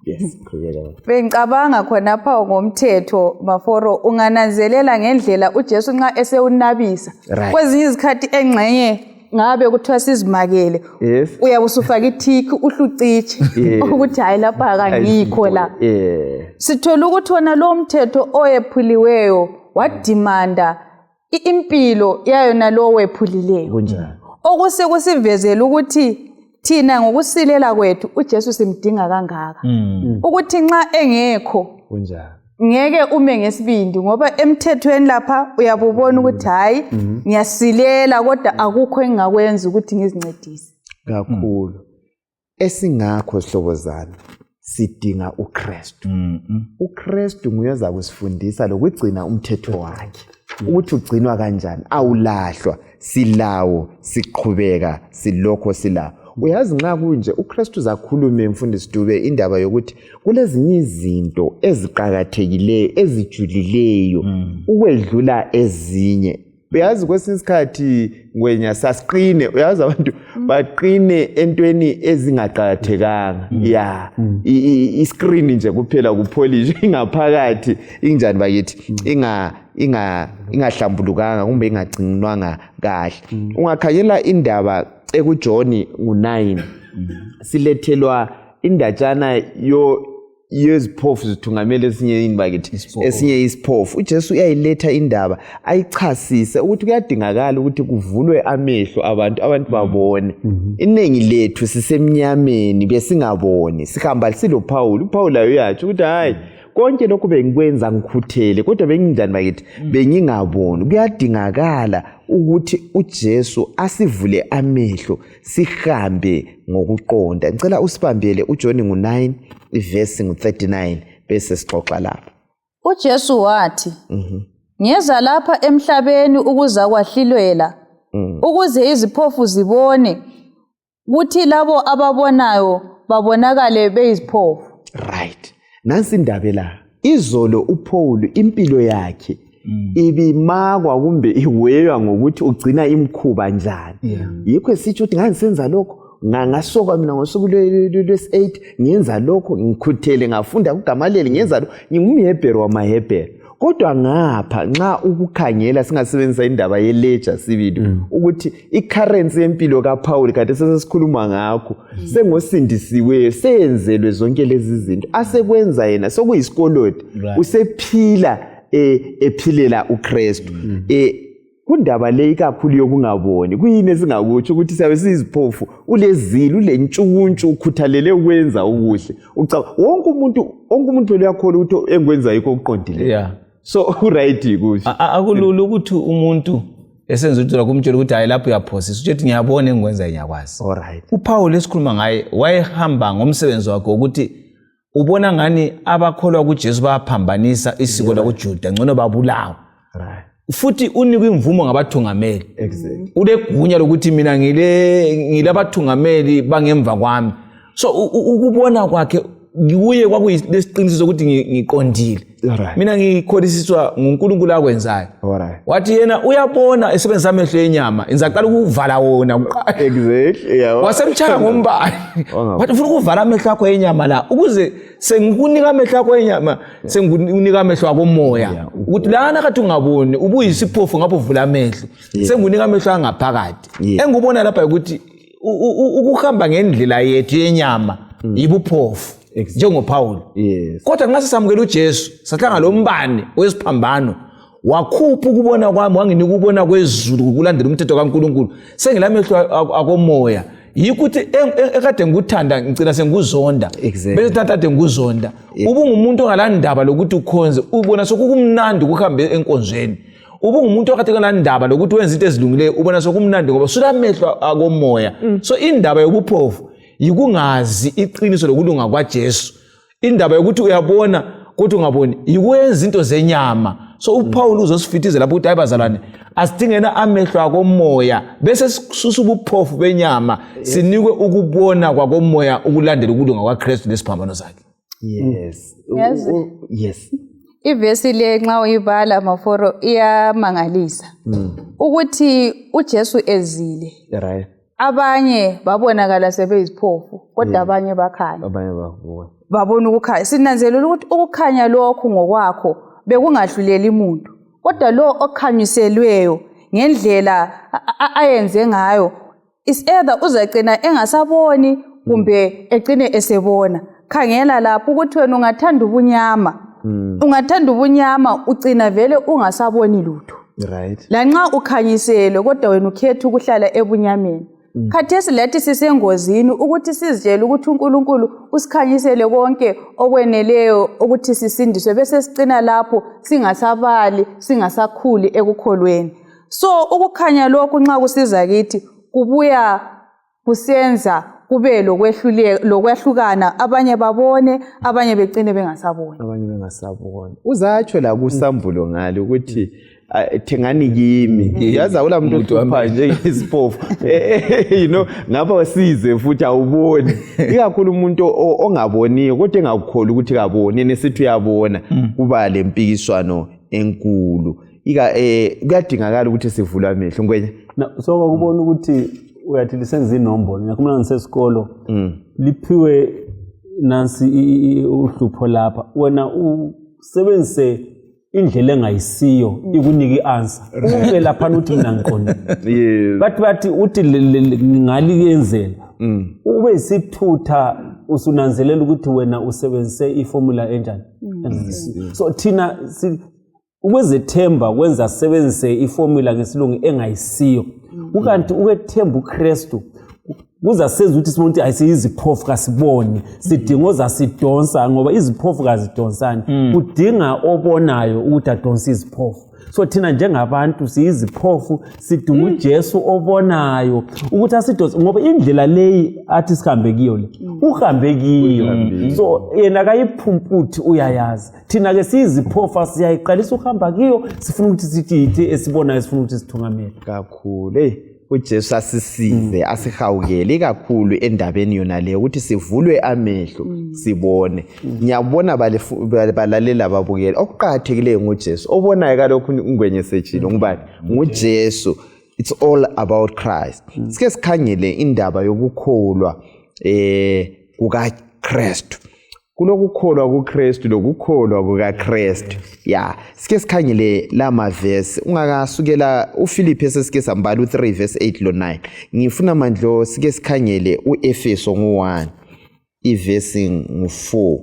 yes khuleka bengicabanga khona pha ngomthetho maforo ungananzelela ngendlela uJesu nxa esewunabisa kwezinye izikhathi engxenye ngabe kuthiwa sizimakele uyabusufaka ithiki uhlucithi ukuthi hayi lapha akangikho la sithola ukuthi wona lo mthetho oyephuliweyo wadimanda impilo yayo nalo wephulileyo kunjani okusekusivezela ukuthi thina ngokusilela kwethu uJesu simdinga kangaka ukuthi nxa engekho kunjani ngeke ume ngesibindi ngoba emthethweni lapha uyabubona ukuthi hayi ngiyasilela kodwa akukho engakwenza ukuthi ngizincedise kakhulu esingakho sihlobozana sidinga uKristu uKristu nguye ozakusifundisa lokugcina umthetho wakhe ukuthi ugcinwa kanjani awulahlwa silawo siqhubeka silokho silawo uyazi nxa kunje uKristu zakhulume mfundisi Dube indaba yokuthi kulezinye izinto eziqhakathekileyo ezijulileyo ukwedlula ezinye uyazi kwesinye isikhathi ngwenya sasiqine uyazi abantu baqine entweni ezingaqhakathekanga iscreen nje kuphela kupolish ingaphakathi injani bakithi ingahlambulukanga kumbe ingagcinwanga kahle ungakhanyela indaba ekuJohn ngo9 silethelwa indatshana yeziphofu zithungamele esinye bakithi esinye isiphofu uJesu uyayiletha indaba ayichasise ukuthi kuyadingakala ukuthi kuvulwe amehlo abantu babone inengi lethu sisemnyameni besingaboni sihamba silo Paul layo yathi ukuthi hayi konke lokho bengikwenza ngikhuthele kodwa benginjani bakithi bengingaboni kuyadingakala ukuthi uJesu asivule amehlo sihambe ngokuqonda ngicela usibambele uJohn ngo9 verse ngo39 bese sixoxa lapha uJesu wathi ngiyeza lapha emhlabeni ukuza kwahlilwela ukuze iziphofu zibone ukuthi labo ababonayo babonakale beyiziphofu right nansi indaba la izolo uPaul impilo yakhe ibimakwa kumbe iweywa ngokuthi ugcina imkhuba njani yikho sitsho ukuthi ngangisenza lokho ngasoka mina ngosuku lwesi8 ngiyenza lokho ngikhuthele ngafunda kuGamaliyeli ngiyenza lokho ngingumHebheru wamaHebheru kodwa ngapha nxa ukukhangela singasebenzisa indaba ye-ledger sibili ukuthi i-currency yempilo kaPaul kade sesikhuluma ngakho sengosindisiweyo seyenzelwe zonke lezi zinto asekwenza yena sokuyisikolodo usephila ephilela uKristu kundaba le kakhulu yokungaboni kuyini esingakutsho ukuthi siyabe siziphofu ulezilo ulentshukuntshu ukhuthalele ukwenza ukuhle wonke umuntu uyakholwa ukuthi engwenza yikho okuqondile so right ukuthi akulula ukuthi umuntu esenza ukuthi kumtshela ukuthi hayi lapho uyaphosisa uthi ngiyabona engikwenza ngiyakwazi alright uPaul esikhuluma ngaye wayehamba ngomsebenzi wakhe ukuthi ubona ngani abakholwa kuJesu bayaphambanisa isiko lakuJuda ngcono babulawa right futhi unikwe imvumo ngabathungameli exactly ulegunya lokuthi mina ngilabathungameli bangemva kwami so ukubona kwakhe kuye kwakuyisiqiniso ukuthi ngiqondile mina ngikholisiswa nguNkulunkulu akwenzayo wathi yena uyabona esebenzisa amehlo enyama ngizaqala ukuvala wona exactly yeah wasemchaya ngombani wathi ufuna ukuvala amehlo akho enyama la ukuze sengikunika amehlo akho enyama sengikunika amehlo akho moya ukuthi lana kathi ungaboni ubuyisiphofu ngapho uvula amehlo sengikunika amehlo angaphakathi engubona lapha ukuthi ukuhamba ngendlela yethu yenyama yibuphofu njengoPaul kodwa nxa sisamukela uJesu sahlanga lombane wesiphambano wakhupha ukubona kwami wanginika ukubona kwezulu ukulandela umthetho kaNkulunkulu sengilamehlo akomoya yikuthi ekade ngikuthanda ngicina sengikuzonda bese tatade ngikuzonda ubungumuntu ongalandaba lokuthi ukhonze ubona sokumnandi ukuhambe enkonzweni ubungumuntu okade kanandaba lokuthi wenza into ezilungileyo ubona sokumnandi ngoba sulamehlo akomoya so indaba yobuphofu yikungazi iqiniso lokulunga kwaJesu indaba yokuthi uyabona kodwa ungaboni yikwenza izinto zenyama so uPaul uzosifitizela lapho ukuthi ayibazalwane asidingena amehlo akomoya bese sisusa ubuphofu benyama sinikwe ukubona kwakomoya ukulandela ukulunga kwaKristu lesiphambano sakhe yes ivesi le nxa uyibala maforo iyamangalisa ukuthi uJesu ezile right abanye babonakala sebeyiziphofu kodwa abanye bakhanya babona ukukhanya sinanzelela ukuthi ukukhanya lokho ngokwakho bekungadluleli umuntu kodwa lo okhanyiselweyo ngendlela ayenze ngayo is either uzagcina engasaboni kumbe egcine esebona khangela lapho ukuthi wena ungathanda ubunyama ugcina vele ungasaboni lutho right lanxa ukhanyiselwe kodwa wena ukhetha ukuhlala ebunyameni khathesi lathi sisengozini ukuthi sizitshele ukuthi uNkulunkulu usikhanyisele konke okweneleyo ukuthi sisindiswe bese sicina lapho singasabali singasakhuli ekukholweni so ukukhanya lokhu nxa kusiza kithi kubuya kusenza kube lokwehlukana abanye babone abanye becine bengasaboni uzatsho la kusambulo ngale ukuthi thengani kimi yaza ula umuntu opha nje isiphofu ngapha wasize futhi awuboni ikakhulu umuntu ongaboniyo kodwa engakholwa ukuthi kaboni nesithi uyabona kuba lempikiswano enkulu kuyadingakala ukuthi sivule amehlo ngwenye so ukubona ukuthi uyathi lisenza inombolo ngiyakhuluma ngisesikolo liphiwe nansi uhlupho lapha wena usebenzise indlela engayisiyo ikunike ianswer ube lapha uthi mina ngiqondile bathi uthi ngaliyenzela ube isithutha usunanzelela ukuthi wena usebenzise iformula enjani so thina ukwezethemba kwenza sebenzise iformula ngesilungu engayisiyo ukanti ukwethemba uKristu kuza senza ukuthi sibone ukuthi ayisiziphofu kasiboni sidingoza sidonsa ngoba iziphofu kazidonsani kudinga obonayo ukuthi adonse iziphofu so thina njengabantu siyiziphofu sidinga uJesu obonayo ukuthi asidonse ngoba indlela leyi athi sihambe kiyo le uhambe kiyo so yena kayiphumphuthi uyayazi thina ke siyiziphofu siyayiqalisa uhamba kiyo sifuna ukuthi sithi esibonayo sifuna ukuthi sithungamele kakhulu uJesu asisize asihawukele kakhulu endabeni yona le ukuthi sivulwe amehlo sibone ngiyabona balalela babukela okuqhathekileyo ngoJesu obonayo kalokhu ungwenye sejilo ngubani ngoJesu it's all about Christ sike sikhangele indaba yokukholwa kukaKristu kulokukholwa kuKristu lokukholwa kukaKristu. Ya, sike sikhangele lama verse ungakasukela uFilipi esesike sambala u3 verse 8 lo 9. Ngifuna mandlo sike sikhangele uEfeso ngo1 iverse ngu4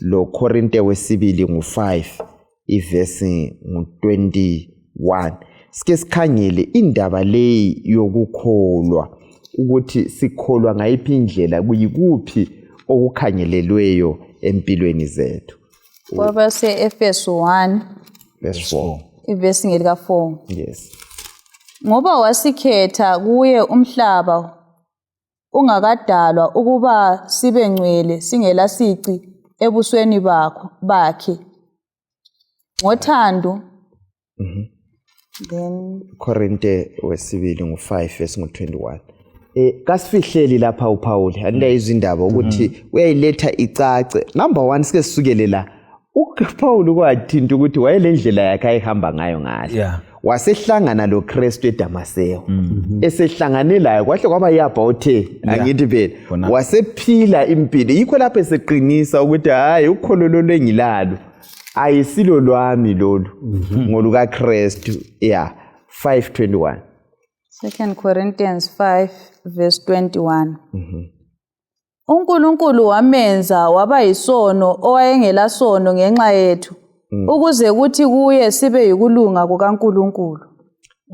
lo Korinte wesibili ngu5 iverse ngu21. Sike sikhangele indaba leyi yokukholwa ukuthi sikholwa ngayiphi indlela kuyikuphi okukhangelelweyo empilweni zethu. Kwabase Efeso 1 Verse 4. iverse ngelika 4. Yes. Ngoba wasikhetha kuye umhlaba ungakadalwa ukuba sibe ngcwele singela sici ebusweni bakhe ngothando. Then Korinte wesibili ngu5 verse ngu21. Kasifihleli lapha uPaul andila izindaba ukuthi uyayiletha icace. Number 1 sike sisukele la. uPaul kwathinta ukuthi wayelendlela yakhe ayihamba ngayo ngahle. Yeah. Wasehlangana lo Kristu eDamaseko. Esehlangane laye kwahle kwaba yabawuthe angithi phela. Wasephila impilo. Yikho lapho eseqinisa ukuthi hayi ukhololo lengilalo ayisilo lwami lolu ngoluka Kristu. Yeah. 5:21. 2 Corinthians 5 verse 21. uNkulunkulu wamenza waba yisono owayengela sono ngenxa yethu ukuze kuthi kuye sibe yikulunga kukaNkulunkulu.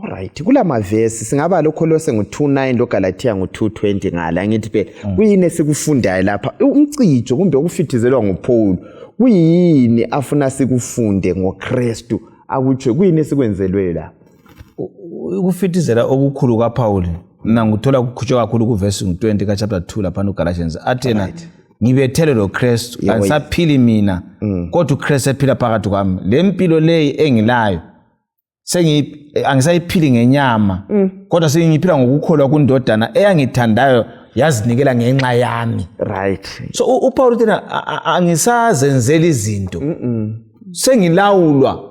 Alright, kulama verse singaba lo Kolose ngo2:9 lo Galatia ngo2:20 ngala ngithi phela kuyini esikufundayo lapha umcijo kumbe ukufithizelwa nguPaul kuyini afuna sikufunde ngoKristu akutsho kuyini esikwenzelwe la ukufitizela okukhulu kaPaul mina nguthola kukhutshwa kakhulu kuverse 20 ka chapter 2 lapha noGalatians athena ngibethele lo Kristu angisaphili mina kodwa uKristu ephila phakathi kwami lempilo leyi engilayo angisayiphili ngenyama kodwa sengiphila ngokukholwa kundodana eyangithandayo yazinikela ngenxa yami. Right. So uPaul uthena angisazenzela izinto sengilawulwa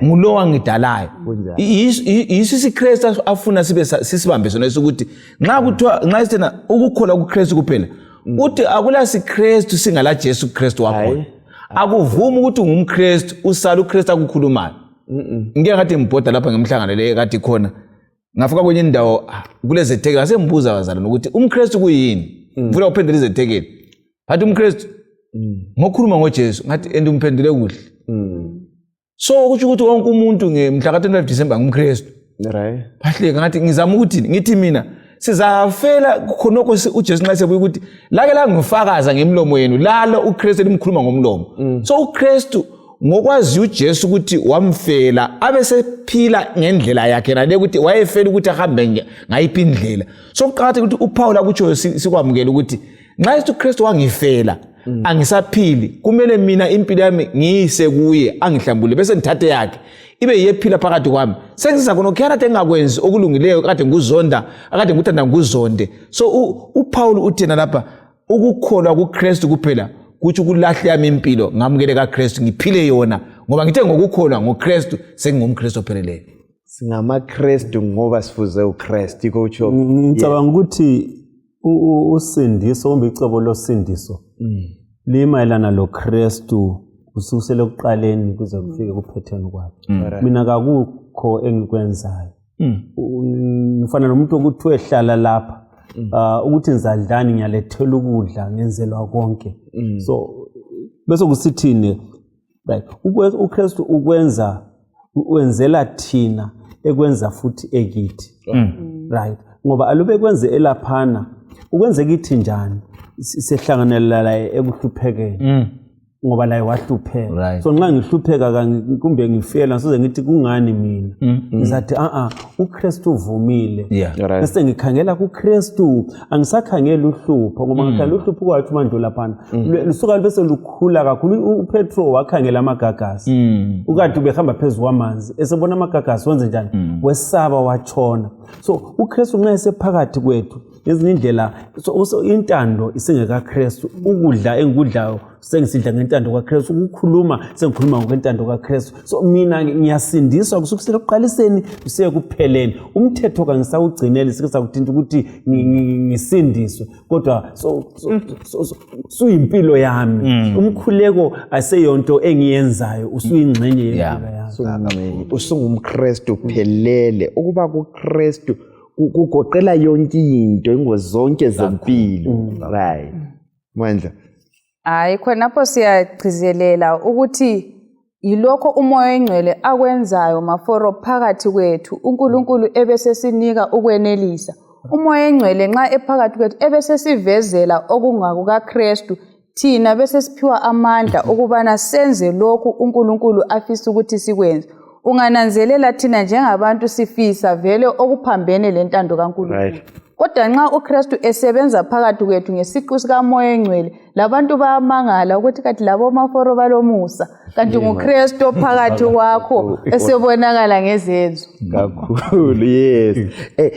ngulo wangidalayo. Yiso iKristu afuna sibe sisibambe sona ukuthi nxa kuthiwa nxa sithena ukukholwa kuKristu kuphela uthi akula siKristu singala Jesu Kristu wakhona. Akuvumi ukuthi ungumKristu usala uKristu akukhulumayo. Ngeke ngathi mbhoda lapha ngemhlangano le kade khona ngafika kwenye indawo kulezethekeli ngasembuza abazalwane ukuthi umKristu kuyini ngifuna uphendule izethekeli bathi umKristu ngokhuluma ngoJesu ngathi endumphendule kuhle. So ukuthi wonke umuntu ngemhla ka-25 December ngumKristu. Right. Bahleka ngathi ngizama ukuthi ngithi mina sizafela khonoko uJesu nxa sebuye ukuthi lake la ngifakaza ngemlomo yenu lalo uKristu elimkhuluma ngomlomo. So uKristu ngokwazi uJesu ukuthi wamfela abesephila ngendlela yakhe nale ukuthi wayefela ukuthi ahambe ngayiphi indlela. So kuqakathekile ukuthi uPaul akutsho sikwamukela ukuthi nxa uKristu wangifela angisaphili kumele mina impilo yami ngiyise kuye angihlambule bese ngithathe yakhe ibe yephila phakathi kwami sengiza khona ukuyarate engakwenzi okulungileyo kade nguzonda akade ngikuthanda nguzonde. So uPaul uthena lapha ukukholwa kuKristu kuphela kuthi ukulahle yami impilo ngamukele kaKristu ngiphile yona ngoba ngithe ngokukholwa ngoKristu sengingumKristu opheleleyo. SingamaKristu ngoba sifuze uKristu ikutsho. Ngicabanga ukuthi usindiso kumbe icebo losindiso limayelana lo Kristu ususele ekuqaleni kuze kufike kuphetheni kwakhe. Mina akukho engikwenzayo. Ngifana nomuntu ukuthi wehlala lapha ukuthi nizadlani ngiyalethela ukudla ngenzelwa konke. So bese kusithini like uKristu ukwenza wenzela thina ekwenza futhi ekithi. Right. Ngoba alube kwenze elaphana ukwenze kithi njani sehlanganela la ebuhluphekeni ngoba la wahlupheka. So nxa ngihlupheka kumbe ngifela soze ngithi kungani mina ngizathi uKristu uvumile bese ngikhangela kuKristu angisakhangela uhlupho ngoba ngikhangela uhlupho kwathu manje laphana lusuka bese lukhula kakhulu. uPetro wakhangela amagagasi ukade ubehamba phezulu kwamanzi esebona amagagasi wenze njani wesaba watshona. So uKristu nxa esephakathi kwethu ngezinye indlela so intando isengeka Kristu, ukudla engikudlayo sengisidla ngentando kaKristu, ukukhuluma sengikhuluma ngokwentando kaKristu. So mina ngiyasindiswa kusukela ekuqaliseni kusiya kupheleni. Umthetho kangisawugcineli sikuzakuthinta ukuthi ngisindiswe, kodwa so impilo yami. Umkhuleko aseyonto engiyenzayo, usuyingxenye yempilo yami. UsungumKristu phelele. Ukuba kuKristu kugoqela yonke into, ingozonke zempilo. Right. Mandla. Hayi, khonapho siyagcizelela ukuthi yilokho umoya oyingcwele akwenzayo maforo phakathi kwethu, uNkulunkulu ebesesinika ukwenelisa. Umoya oyingcwele nxa ephakathi kwethu ebesesivezela okungakuka Kristu, thina bese siphiwa amandla ukubana senze lokhu uNkulunkulu afisa ukuthi sikwenze. Ungananzelela thina njengabantu sifisa vele okuphambene lentando kaNkulunkulu. Right. Kodwa nxa uKristu esebenza phakathi kwethu ngesiqu sikamoya oyingcwele, labantu bayamangala ukuthi kathi labo maforo balomusa, kanti nguKristu phakathi kwakho esebonakala ngezenzo. Kakhulu, yes.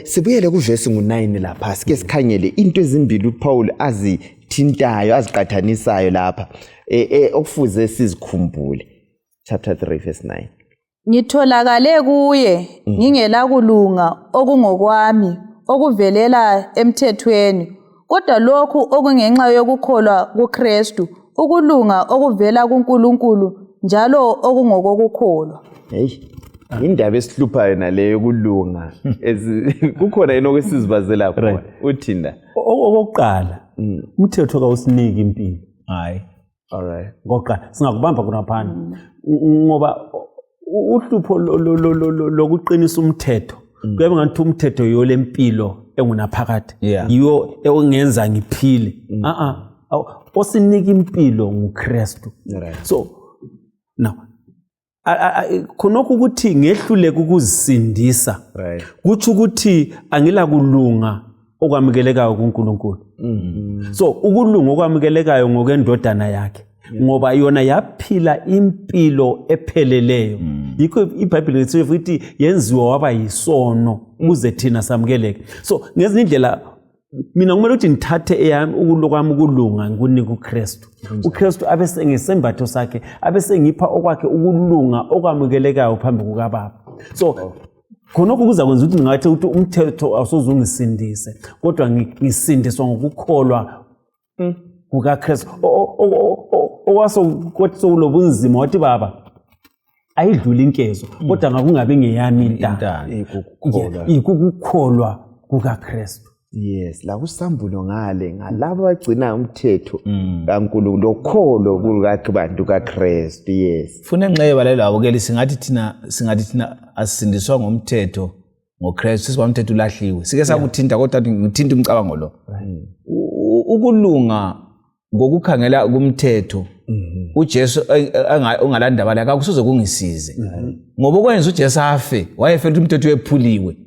Sibuyele kuvesi ngu9 lapha, sike sikhangele into ezimbili uPaul azithintayo, aziqathanisayo lapha. Okufuze sizikhumbule. Chapter 3 verse 9. Ngitholakale kuye ngingela kulunga okungokwami okuvelela emthethweni, kodwa lokhu okungenxa yokukholwa kuKristu, ukulunga okuvela kuNkulunkulu njalo okungokukholwa. Hey, indaba esihluphayo naleyo yokulunga. Kukhona yini okwesizibazela khona? Uthinda. Okokuqala, umthetho kawusiniki impilo. Hayi. All right. Ngoqala singakubamba khona phana. Ngoba uhlupho lokuqinisa umthetho kuyabe ngathi umthetho yolempilo engunaphakade, yiyo engenza ngiphile. Osinika impilo nguKristu. So now khonokho ukuthi ngehluleke ukuzisindisa, kuthi ukuthi angila kulunga okwamukelekayo kuNkulunkulu. So ukulunga okwamukelekayo ngokwendodana yakhe, ngoba yona yaphila impilo epheleleyo. Yikho iBhayibheli lithi futhi yenziwa waba yisono ukuze thina samukeleke. So ngezinye indlela mina kumele ukuthi ngithathe eyami ukulokwami ukulunga ngikunika uKristu. uKristu abese ngesembatho sakhe abese ngipha okwakhe ukulunga okwamukelekayo phambi kukaBaba. So khonokho kuzakwenza ukuthi ngathi umthetho awusozungisindise, kodwa ngisindiswa ngokukholwa kukaKristu. Okwaso kulobunzima wathi Baba ayidlula inkezo, kodwa ngakungabe ngeyami intando, ikukukholwa kukaKristu. Yes, la kusambulo ngale ngalabo bagcina umthetho kaNkulunkulu, okholo kulakhe bantu kaKristu. Yes. Funa enxeba lelabo ke singathi thina asindiswa ngomthetho ngoKristu, sibamthetho ulahliwe. Sike sakuthinta kodwa ngithinta umcabango lo. Ukulunga ngokukhangela kumthetho uJesu ongalandaba la akusoze kungisize, ngoba kwenza uJesu afe wayefela umthetho wephuliwe.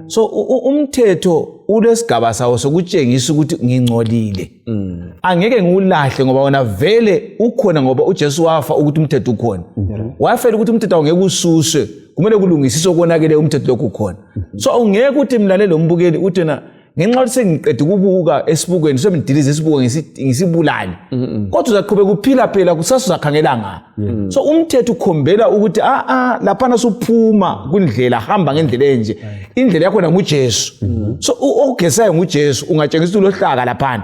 So umthetho ulesigaba sawo sokutshengisa ukuthi ngingcolile, angeke ngiwulahle ngoba wona vele ukhona, ngoba uJesu wafa ukuthi umthetho ukhona. Wafela ukuthi umthetho awungeke ususwe, kumele kulungisiswe okonakele umthetho lokhu ukhona. So ungeke ukuthi mlalelo umbukeli uthi na ngenxa ukuthi sengiqeda ukubuka esibukweni semidilize isibuko ngisibulali, kodwa uzaqhubeka ukuphila phela kusasa uzakhangela nga. So umthetho ukhombela ukuthi lapha suphuma kundlela, hamba ngendlela enje, indlela yakho nguJesu. So ogesayo nguJesu, ungatshengisa ulohlaka lapha.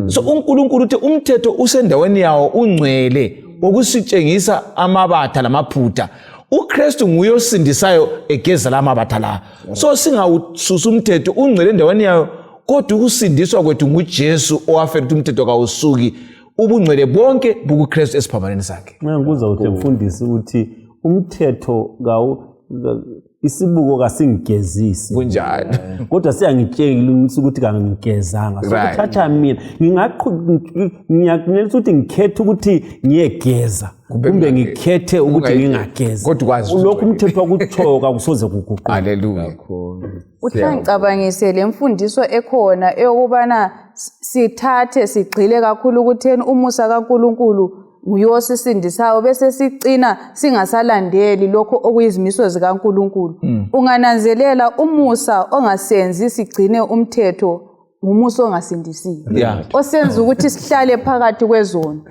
So uNkulunkulu uthi umthetho usendaweni yawo ungcwele okusitshengisa amabatha lamaphutha. uKristu nguye osindisayo egeza lamabatha la. So singawususa umthetho ungcwele endaweni yayo, kodwa ukusindiswa kwethu nguJesu owafela ukuthi umthetho kawusuki, ubungcwele bonke bukuKristu esiphambanweni sakhe. Ngiyakuza ukuthi mfundisi ukuthi umthetho isibuko kasingigezisi kunjalo, kodwa siyangitshela ukuthi kangigezanga. So kuthatha mina ngiyakunelisa ukuthi ngikhethe ukuthi ngiyegeza kumbe ngikhethe ukuthi ngingageza, lokho umthetho wakutshoka kusoze kuguquke. Haleluya. Uhlangicabangise lemfundiso ekhona eyokubana sithathe sigxile kakhulu ukutheni umusa kaNkulunkulu nguyosisindisayo bese sicina singasalandeli lokho okuyizimiso zikaNkulunkulu. Ungananzelela umusa ongasenzi sigcine umthetho ngumuso ongasindisiyo Yeah. osenza ukuthi sihlale phakathi kwezono.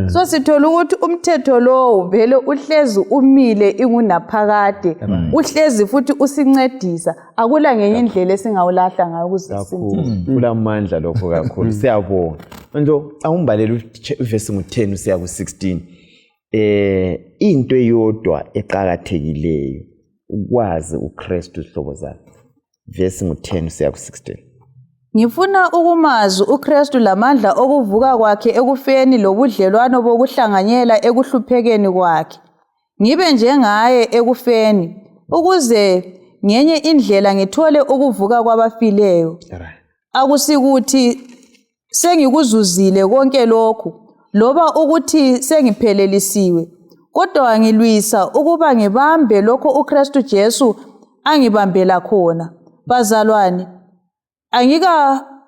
So sithola ukuthi umthetho lowo vele uhlezi umile ingunaphakade, uhlezi futhi usincedisa, akula ngenye indlela esingawulahla ngayo ukuzisindisa. Kulamandla lokho kakhulu. Siyabonga. Manje awumbalele uverse ngo-10 usiya ku-16. Into eyodwa eqhakathekileyo ukwazi uKristu ihlobo zakhe. Verse ngo-10 usiya ku-16. Ngifuna ukumazi uKristu lamandla okuvuka kwakhe ekufeni lobudlelwano bokuhlanganyela ekuhluphekeni kwakhe. Ngibe njengaye ekufeni ukuze ngenye indlela ngithole ukuvuka kwabafileyo. Akusikuthi sengikuzuzile konke lokhu loba ukuthi sengiphelelisiwe, kodwa ngilwisa ukuba ngibambe lokho uKristu Jesu angibambela khona. Bazalwane,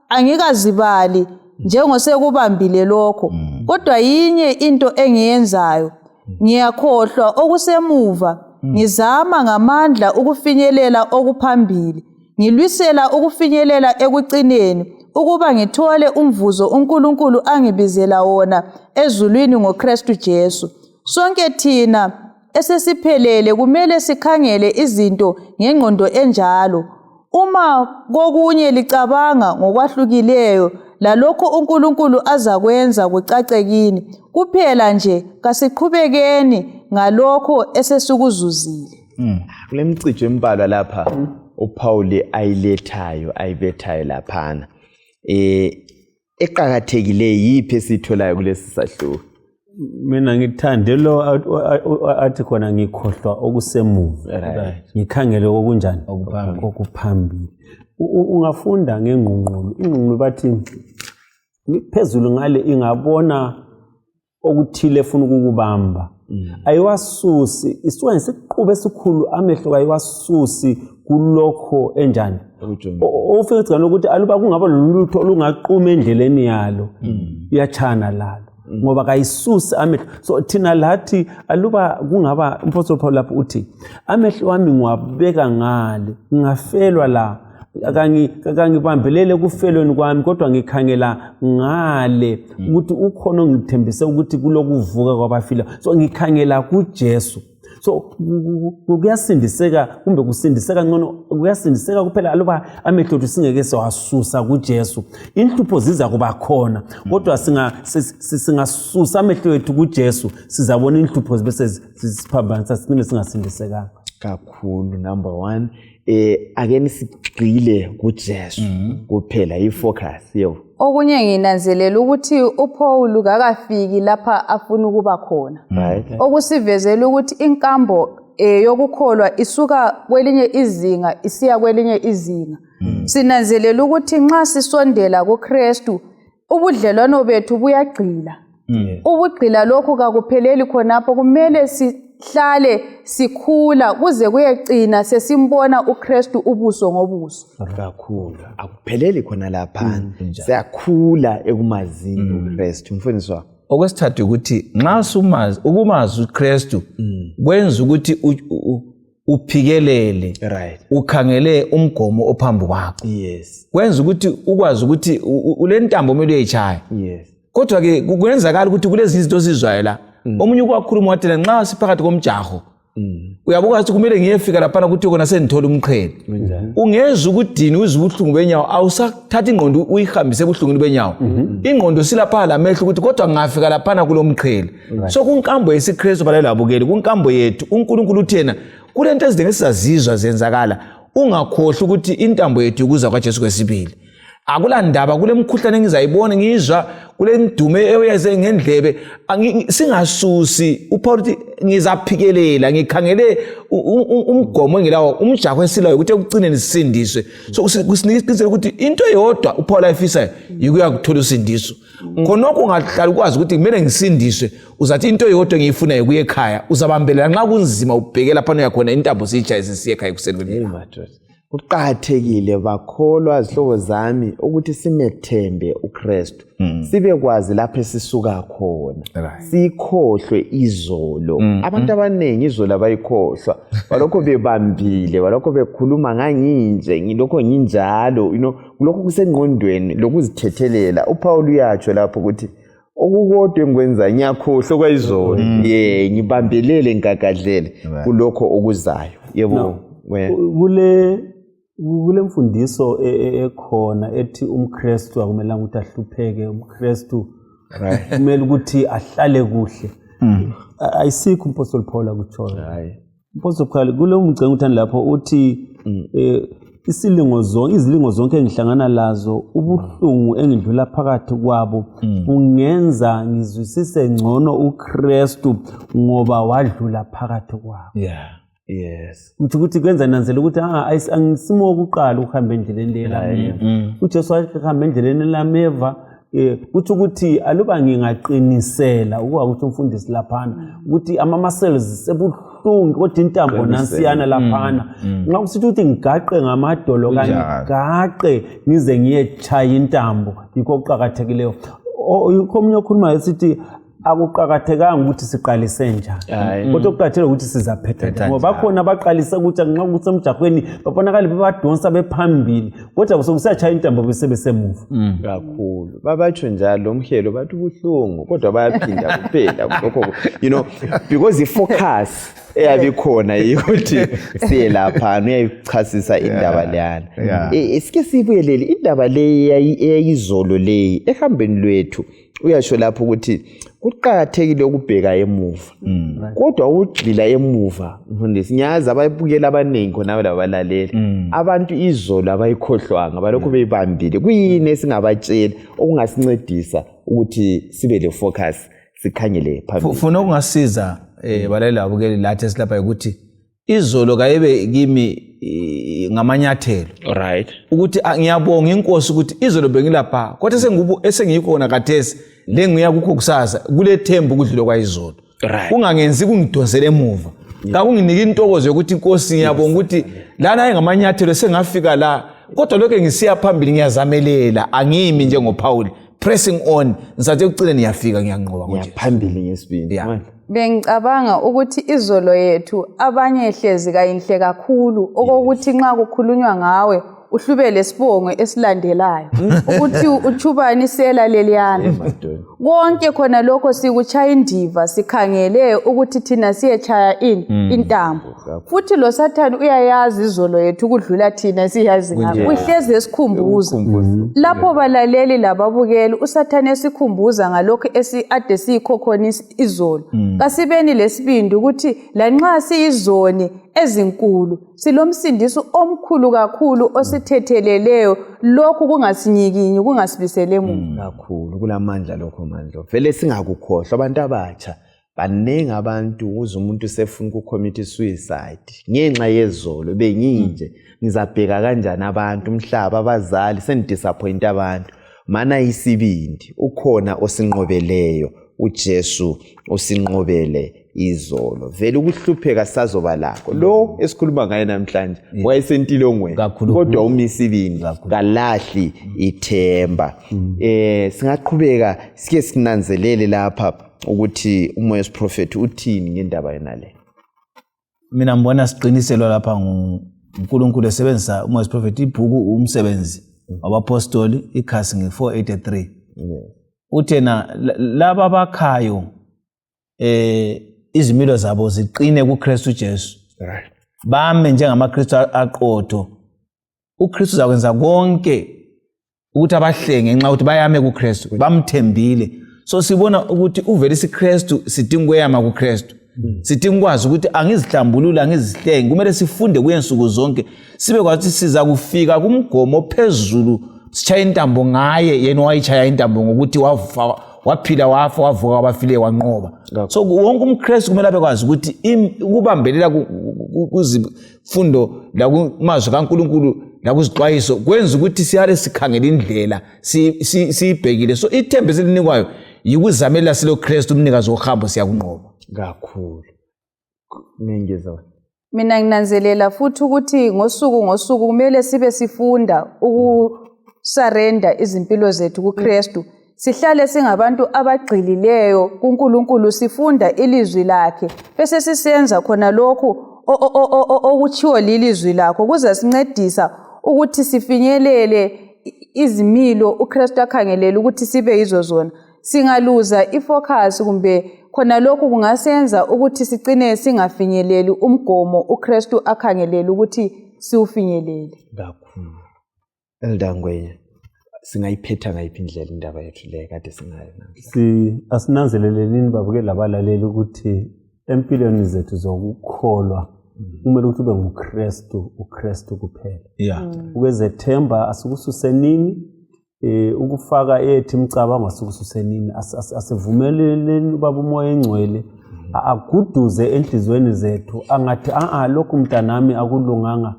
angikazibali njengosekubambile lokho, kodwa yinye into engiyenzayo, ngiyakhohlwa okusemuva, ngizama ngamandla ukufinyelela okuphambili, ngilwisela ukufinyelela ekucineni ukuba ngithole umvuzo uNkulunkulu angibizela wona ezulwini ngoKristu Jesu. Sonke thina esesiphelele kumele sikhangele izinto ngengqondo enjalo. Uma kokunye licabanga ngokwahlukileyo lalokho uNkulunkulu azakwenza kucace kini, kuphela nje kasiqhubekeni ngalokho esesikuzuzile. Kule mcijo embalwa lapha uPaul ayibethayo laphana. Eqhakathekileyo yiphi esitholayo kulesi sahluko? Mina ngithande lo athi khona ngikhohlwa okusemuva, ngikhangele okunjani okuphambili. Ungafunda ngengqungqulu, ingqungqulu bathi phezulu ngale ingabona okuthile efuna ukukubamba, ayiwasusi, isuka ngesiqubu esikhulu amehlo ayiwasusi kulokho enjani. Ofika igcina ukuthi aluba kungaba lolutho olungaqhuma endleleni yalo, iyachana lalo ngoba kayisusi amehlo. So thina lathi aluba kungaba uMpostoli Paul lapho uthi amehlo wami ngiwabeka ngale, ngafelwa la, akangibambelele kufelweni kwami, kodwa ngikhangela ngale ukuthi ukhona ongithembise ukuthi kulokuvuka kwabafile. So ngikhangela kuJesu. So kuyasindiseka, kumbe kusindiseka ngcono, kuyasindiseka kuphela aluba amehlo ethu singeke sewasusa kuJesu. Inhlupho ziza kuba khona, kodwa singasusa amehlo ethu kuJesu, sizabona inhlupho bese sisiphambanisa sigcine singasindisekanga kakhulu. Number 1, ake nisigxile kuJesu kuphela, ifocus yebo. Okunye nginanzelela ukuthi uPaul kakafiki lapha afuna ukuba khona. Okusivezela ukuthi inkambo yokukholwa isuka kwelinye izinga isiya kwelinye izinga. Sinanzelela ukuthi nxa sisondela kuKristu ubudlelwano bethu buyagqila. Ubugqila lokhu kakupheleli khonapho, kumele sihlale sikhula kuze kuyecina sesimbona uKristu ubuso ngobuso. Kakhulu akupheleli khona lapha, siyakhula ekumazini uKristu. Mfundisi wami, okwesithathu ukuthi nxa ukumazi uKristu kwenza ukuthi uphikelele, ukhangele umgomo ophambi kwakho. Kwenza ukuthi ukwazi ukuthi ule ntambo omele uyichaya. Kodwa ke kwenzakala ukuthi kulezi izinto sizwayo la, omunye ukwakhuluma wathi nxa siphakathi komjaho uyabuka ukuthi kumele ngiyefika lapha ukuthi kona sengithola umqhele. Ungeza ukudini uzibuhlungu benyawo, awusathatha ingqondo uyihambise ebuhlungwini benyawo. Ingqondo silapha lamehlo ukuthi kodwa ngafika lapha kulomqhele. So kunkambo yesiKristu balelo abukeli, kunkambo yethu uNkulunkulu uthena kulento ezidinge sizazizwa zenzakala, ungakhohlwa ukuthi intambo yethu ukuza kwaJesu kwesibili. Akulandaba kule mkhuhlane engizayibona ngizwa kule ndume eyeze ngendlebe, singasusi. uPaul uthi ngizaphikelela, ngikhangele umgomo engilawo, umjaho esilayo ukuthi ekucineni sisindiswe. So kusinikisela ukuthi into eyodwa uPaul ayifisayo yikuya kuthola usindiso. Khonokho ungahlala ukwazi ukuthi kumele ngisindiswe, uzathi into eyodwa ngiyifuna ukuya ekhaya, uzabambelela nxa kunzima ubhekela lapha uyakhona intambo siyijayise siye ekhaya kusenweni. kuqakathekile bakholwa izihlobo zami ukuthi simethembe uKristu sibe kwazi lapho esisuka khona sikhohlwe izolo abantu abanengi izolo abayikhohlwa balokho bebambile balokho bekhuluma nganginje ngilokho nginjalo lokho kusengqondweni lokuzithethelela uPaul uyatsho lapho ukuthi okukodwa engikwenza ngiyakhohlwa kwayizolo ngibambelele ngigagadlele kulokho okuzayo yebo kule mfundiso ekhona ethi umKristu akumelanga ukuthi ahlupheke umKristu kumele ukuthi ahlale kuhle ayisikho uMpostoli Paul akutshoyo uMpostoli Paul kule umgcenge uthanda lapho uthi izilingo zonke engihlangana lazo ubuhlungu engidlula phakathi kwabo kungenza ngizwisise ngcono uKristu ngoba wadlula phakathi kwabo yes ukuthi kwenza nanzela ukuthi angisimo ukuqala ukuhamba endleleni lelameva uJesu wahamba endleleni lameva ukuthi aluba ngingaqinisela ukuthi umfundisi laphana ukuthi ama-muscles sebuhlungu kodwa intambo nansiyana laphana nxa kusithi ukuthi ngigaqe ngamadolo kanye ngigaqe ngize ngiyetshaya intambo yikho okuqakathekileyo yikho omunye okhulumayo esithi akuqakathekanga ukuthi siqalise njani kodwa okuqakathekile ukuthi sizaphetha ngoba bakhona abaqalisa ukuthi nxa kusemjahweni babonakala bebadonsa bephambili kodwa sokusachaya intambo besebesemuva kakhulu babatsho njalo umhelo bathi ubuhlungu kodwa bayaphinda kuphela lokho because ifocus eyabikhona ukuthi siye lapha uyayichasisa indaba leyana esike sibuyelele indaba leyi eyayizolo leyi ehambeni lwethu uyasho lapho ukuthi kuqakathekile ukubheka emuva kodwa ugxila emuva mfundisi nyazi abayibukela abanengi khona labalaleli abantu izolo abayikhohlwanga balokho beyibambile kuyini esingabatshela okungasincedisa ukuthi sibe le focus sikhangele phambili funa ukungasiza balaleli abukeli lathi esilapha ukuthi izolo kayibe kimi ngamanyathelo ukuthi ngiyabonga inkosi ukuthi izolo bengilapha kodwa esengiyikhona khathesi lengiya kukho kusasa kule thembu kudlule kwayizolo kungangenzi kungidonsele emuva kakunginike intokozo yokuthi inkosi ngiyabonga ukuthi lana engamanyathelo sengafika la kodwa lokho ngisiya phambili ngiyazamelela angimi njengoPaul pressing on ngisathi ekucine ngiyafika ngiyanqoba nje phambili ngesibindi bengicabanga ukuthi izolo yethu abanye ehlezi kayinhle kakhulu okokuthi nxa kukhulunywa ngawe uhlubele isibongo esilandelayo ukuthi uthubani sela leliyana konke khona lokho sikuchaya indiva sikhangele ukuthi thina siyechaya intambo futhi lo Sathane uyayazi izolo yethu kudlula thina siyazi ngakho uhleze esikhumbuza lapho balaleli lababukeli uSathane esikhumbuza ngalokho ade sikhokhona izolo kasibeni lesibindi ukuthi lanxa siyizoni ezinkulu silomsindiso omkhulu kakhulu osithetheleleyo lokhu kungasinyikinyi kungasibisele muntu kakhulu kulamandla lokho mandlo vele singakukhohlwa abantu abatsha baningi abantu uze umuntu sefuna ukucommit suicide ngenxa yezolo benginje ngizabheka kanjani abantu umhlaba abazali sendisappoint abantu mana isibindi ukhona osinqobeleyo uJesu osinqobele izolo vele ukuhlupheka sazoba lakho lo esikhuluma ngaye namhlanje wayesentilongweni kodwa umisibindi kalahli ithemba singaqhubeka sike sinanzelele lapha ukuthi umoya wesiprophet uthini ngendaba yena le mina ngibona siqiniselwa lapha uNkulunkulu esebenzisa umoya wesiprophet ibhuku umsebenzi wabapostoli ikhasi nge483 uthena laba bakhayo izimilo zabo ziqine kuKristu Jesu bame njengamaKristu aqotho uKristu uzakwenza konke ukuthi abahlenge nxa ukuthi bayame kuKristu bamthembile so sibona ukuthi uvele isiKristu sidinga kweyama kuKristu sidinga kwazi ukuthi angizihlambulula angizihlenge kumele sifunde kuyensuku zonke sibe kwathi siza kufika kumgomo phezulu sichaya intambo ngaye yena wayichaya intambo ngokuthi waphila wafa wavuka wabafileyo wanqoba so wonke umKristu kumele abekwazi ukuthi ukubambelela kuzifundo la kumazwi kaNkuluNkulu la kuzixwayiso kwenza ukuthi siyale sikhangela indlela siyibhekile so ithemba elinikwayo yikuzamela silo Kristu umnikazi wohambo siyakunqoba kakhulu ngengeza Mina nginanzelela futhi ukuthi ngosuku kumele sibe sifunda ukusarenda izimpilo zethu kuKristu. Sihlale singabantu abagxilileyo kuNkulunkulu, sifunda ilizwi lakhe bese sisenza khona lokhu okuchiwo lilizwi lakho, kuzasincedisa ukuthi sifinyelele izimilo uKristu akhangelela ukuthi sibe yizo zona. Singaluza ifocus kumbe khona lokhu kungasenza ukuthi sigcine singafinyeleli umgomo uKristu akhangelela ukuthi siufinyelele. Kakhulu. Elder Ngwenya, singayiphetha ngayiphi indlela indaba yethu le kade singayo namhlanje? Asinanzeleleni babukela abalaleli ukuthi empilweni zethu zokukholwa kumele ukuthi ube uKristu kuphela. Yeah. Ukwezethemba asikususenini, ukufaka ethi imicabango asikususenini. Asivumeleleni ubaba umoya engcwele aguduze enhlizweni zethu angathi lokhu mntanami akulunganga,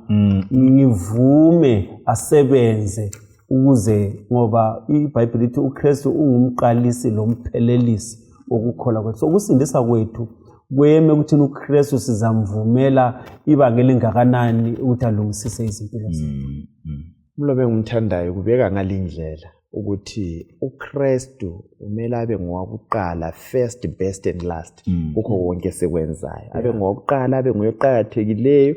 ngivume asebenze ukuze, ngoba iBhayibheli lithi uKristu ungumqalisi lomphelelisi wokukholwa kwethu. So ukusindisa kwethu kweme ukuthi uKristu sizamvumela ibanga elingakanani ukuthi alungisise izimpilo zethu. Umlobe ngumthandayo kubeka ngalindlela ukuthi uKristu umele abe ngowakuqala, first, best and last kukho konke sekwenzayo. Abe ngowakuqala, abe nguyoqhakathekileyo,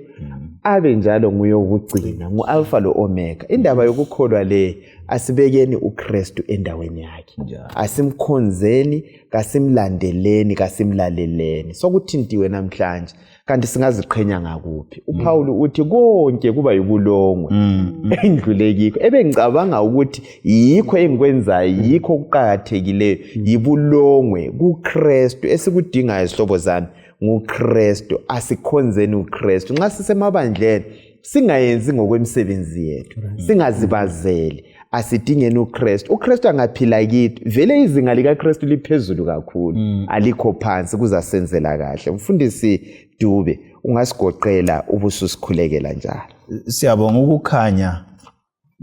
abe njalo nguyokugcina, ngualpha lo omega. Indaba yokukholwa le asibekeni uKristu endaweni yakhe. Asimkhonzeni, kasimlandeleni, kasimlaleleni. Sokuthintiwe namhlanje kanti singaziqhenya ngakuphi. uPaul uthi konke kuba yibulongwe endlulekiko. Ebengicabanga ukuthi yikho engikwenzayo, yikho okuqhakathekileyo, yibulongwe kuKristu. Esikudingayo isihlobo zami nguKristu. Asikhonzeni uKristu. Nxa sisemabandleni singayenzi ngokwemisebenzi yethu, singazibazeli, asidingeni uKristu. uKristu angaphila kithi, vele izinga likaKristu liphezulu kakhulu, alikho phansi, kuzasenzela kahle. Mfundisi Dube, ungasigoqela ubususikhulekela njalo. Siyabonga ukukhanya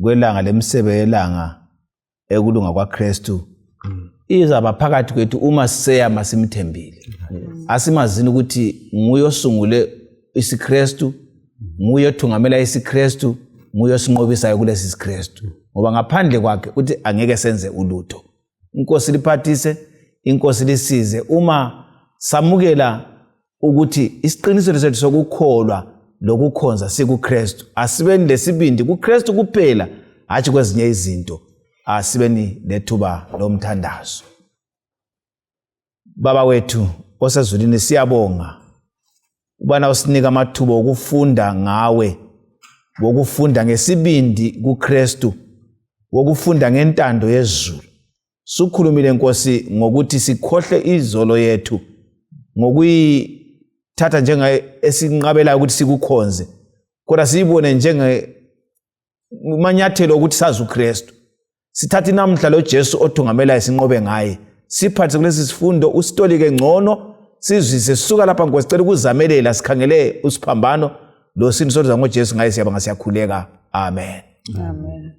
kwelanga lemisebe yelanga ekulunga kwaKristu izaba phakathi kwethu uma siyama simthembile. Asimazini ukuthi nguye osungule isiKristu, nguye othungamela isiKristu, nguye osinqobisayo kulesi isiKristu. Ngoba ngaphandle kwakhe uthi angeke senze ulutho. Inkosi liphathise, inkosi lisize uma samukela ukuthi isiqiniselo sethu sokukholwa lokukhonza sikuKristu. Asibeni lesibindi kuKristu kuphela, hathi kwezinye izinto. Asibeni lethuba lomthandazo. Baba wethu osezulwini siyabonga ubana usinika amathuba okufunda ngawe, wokufunda ngesibindi kuKristu, wokufunda ngentando yezulu. Sukhulumile Nkosi ngokuthi sikhohle izolo yethu ngokuyithatha njenge esinqabela ukuthi sikukhonze, kodwa siyibone njenge manyathelo ukuthi sazi uKristu. Sithatha namhla lo Jesu othungamela isinqobe ngaye, siphathe kulesi sifundo usitolike ngcono, sizwise sisuka lapha Nkosi cela ukuzamelela sikhangele usiphambano lo sini soza ngoJesu ngaye siyabanga siyakhuleka. Amen. Amen.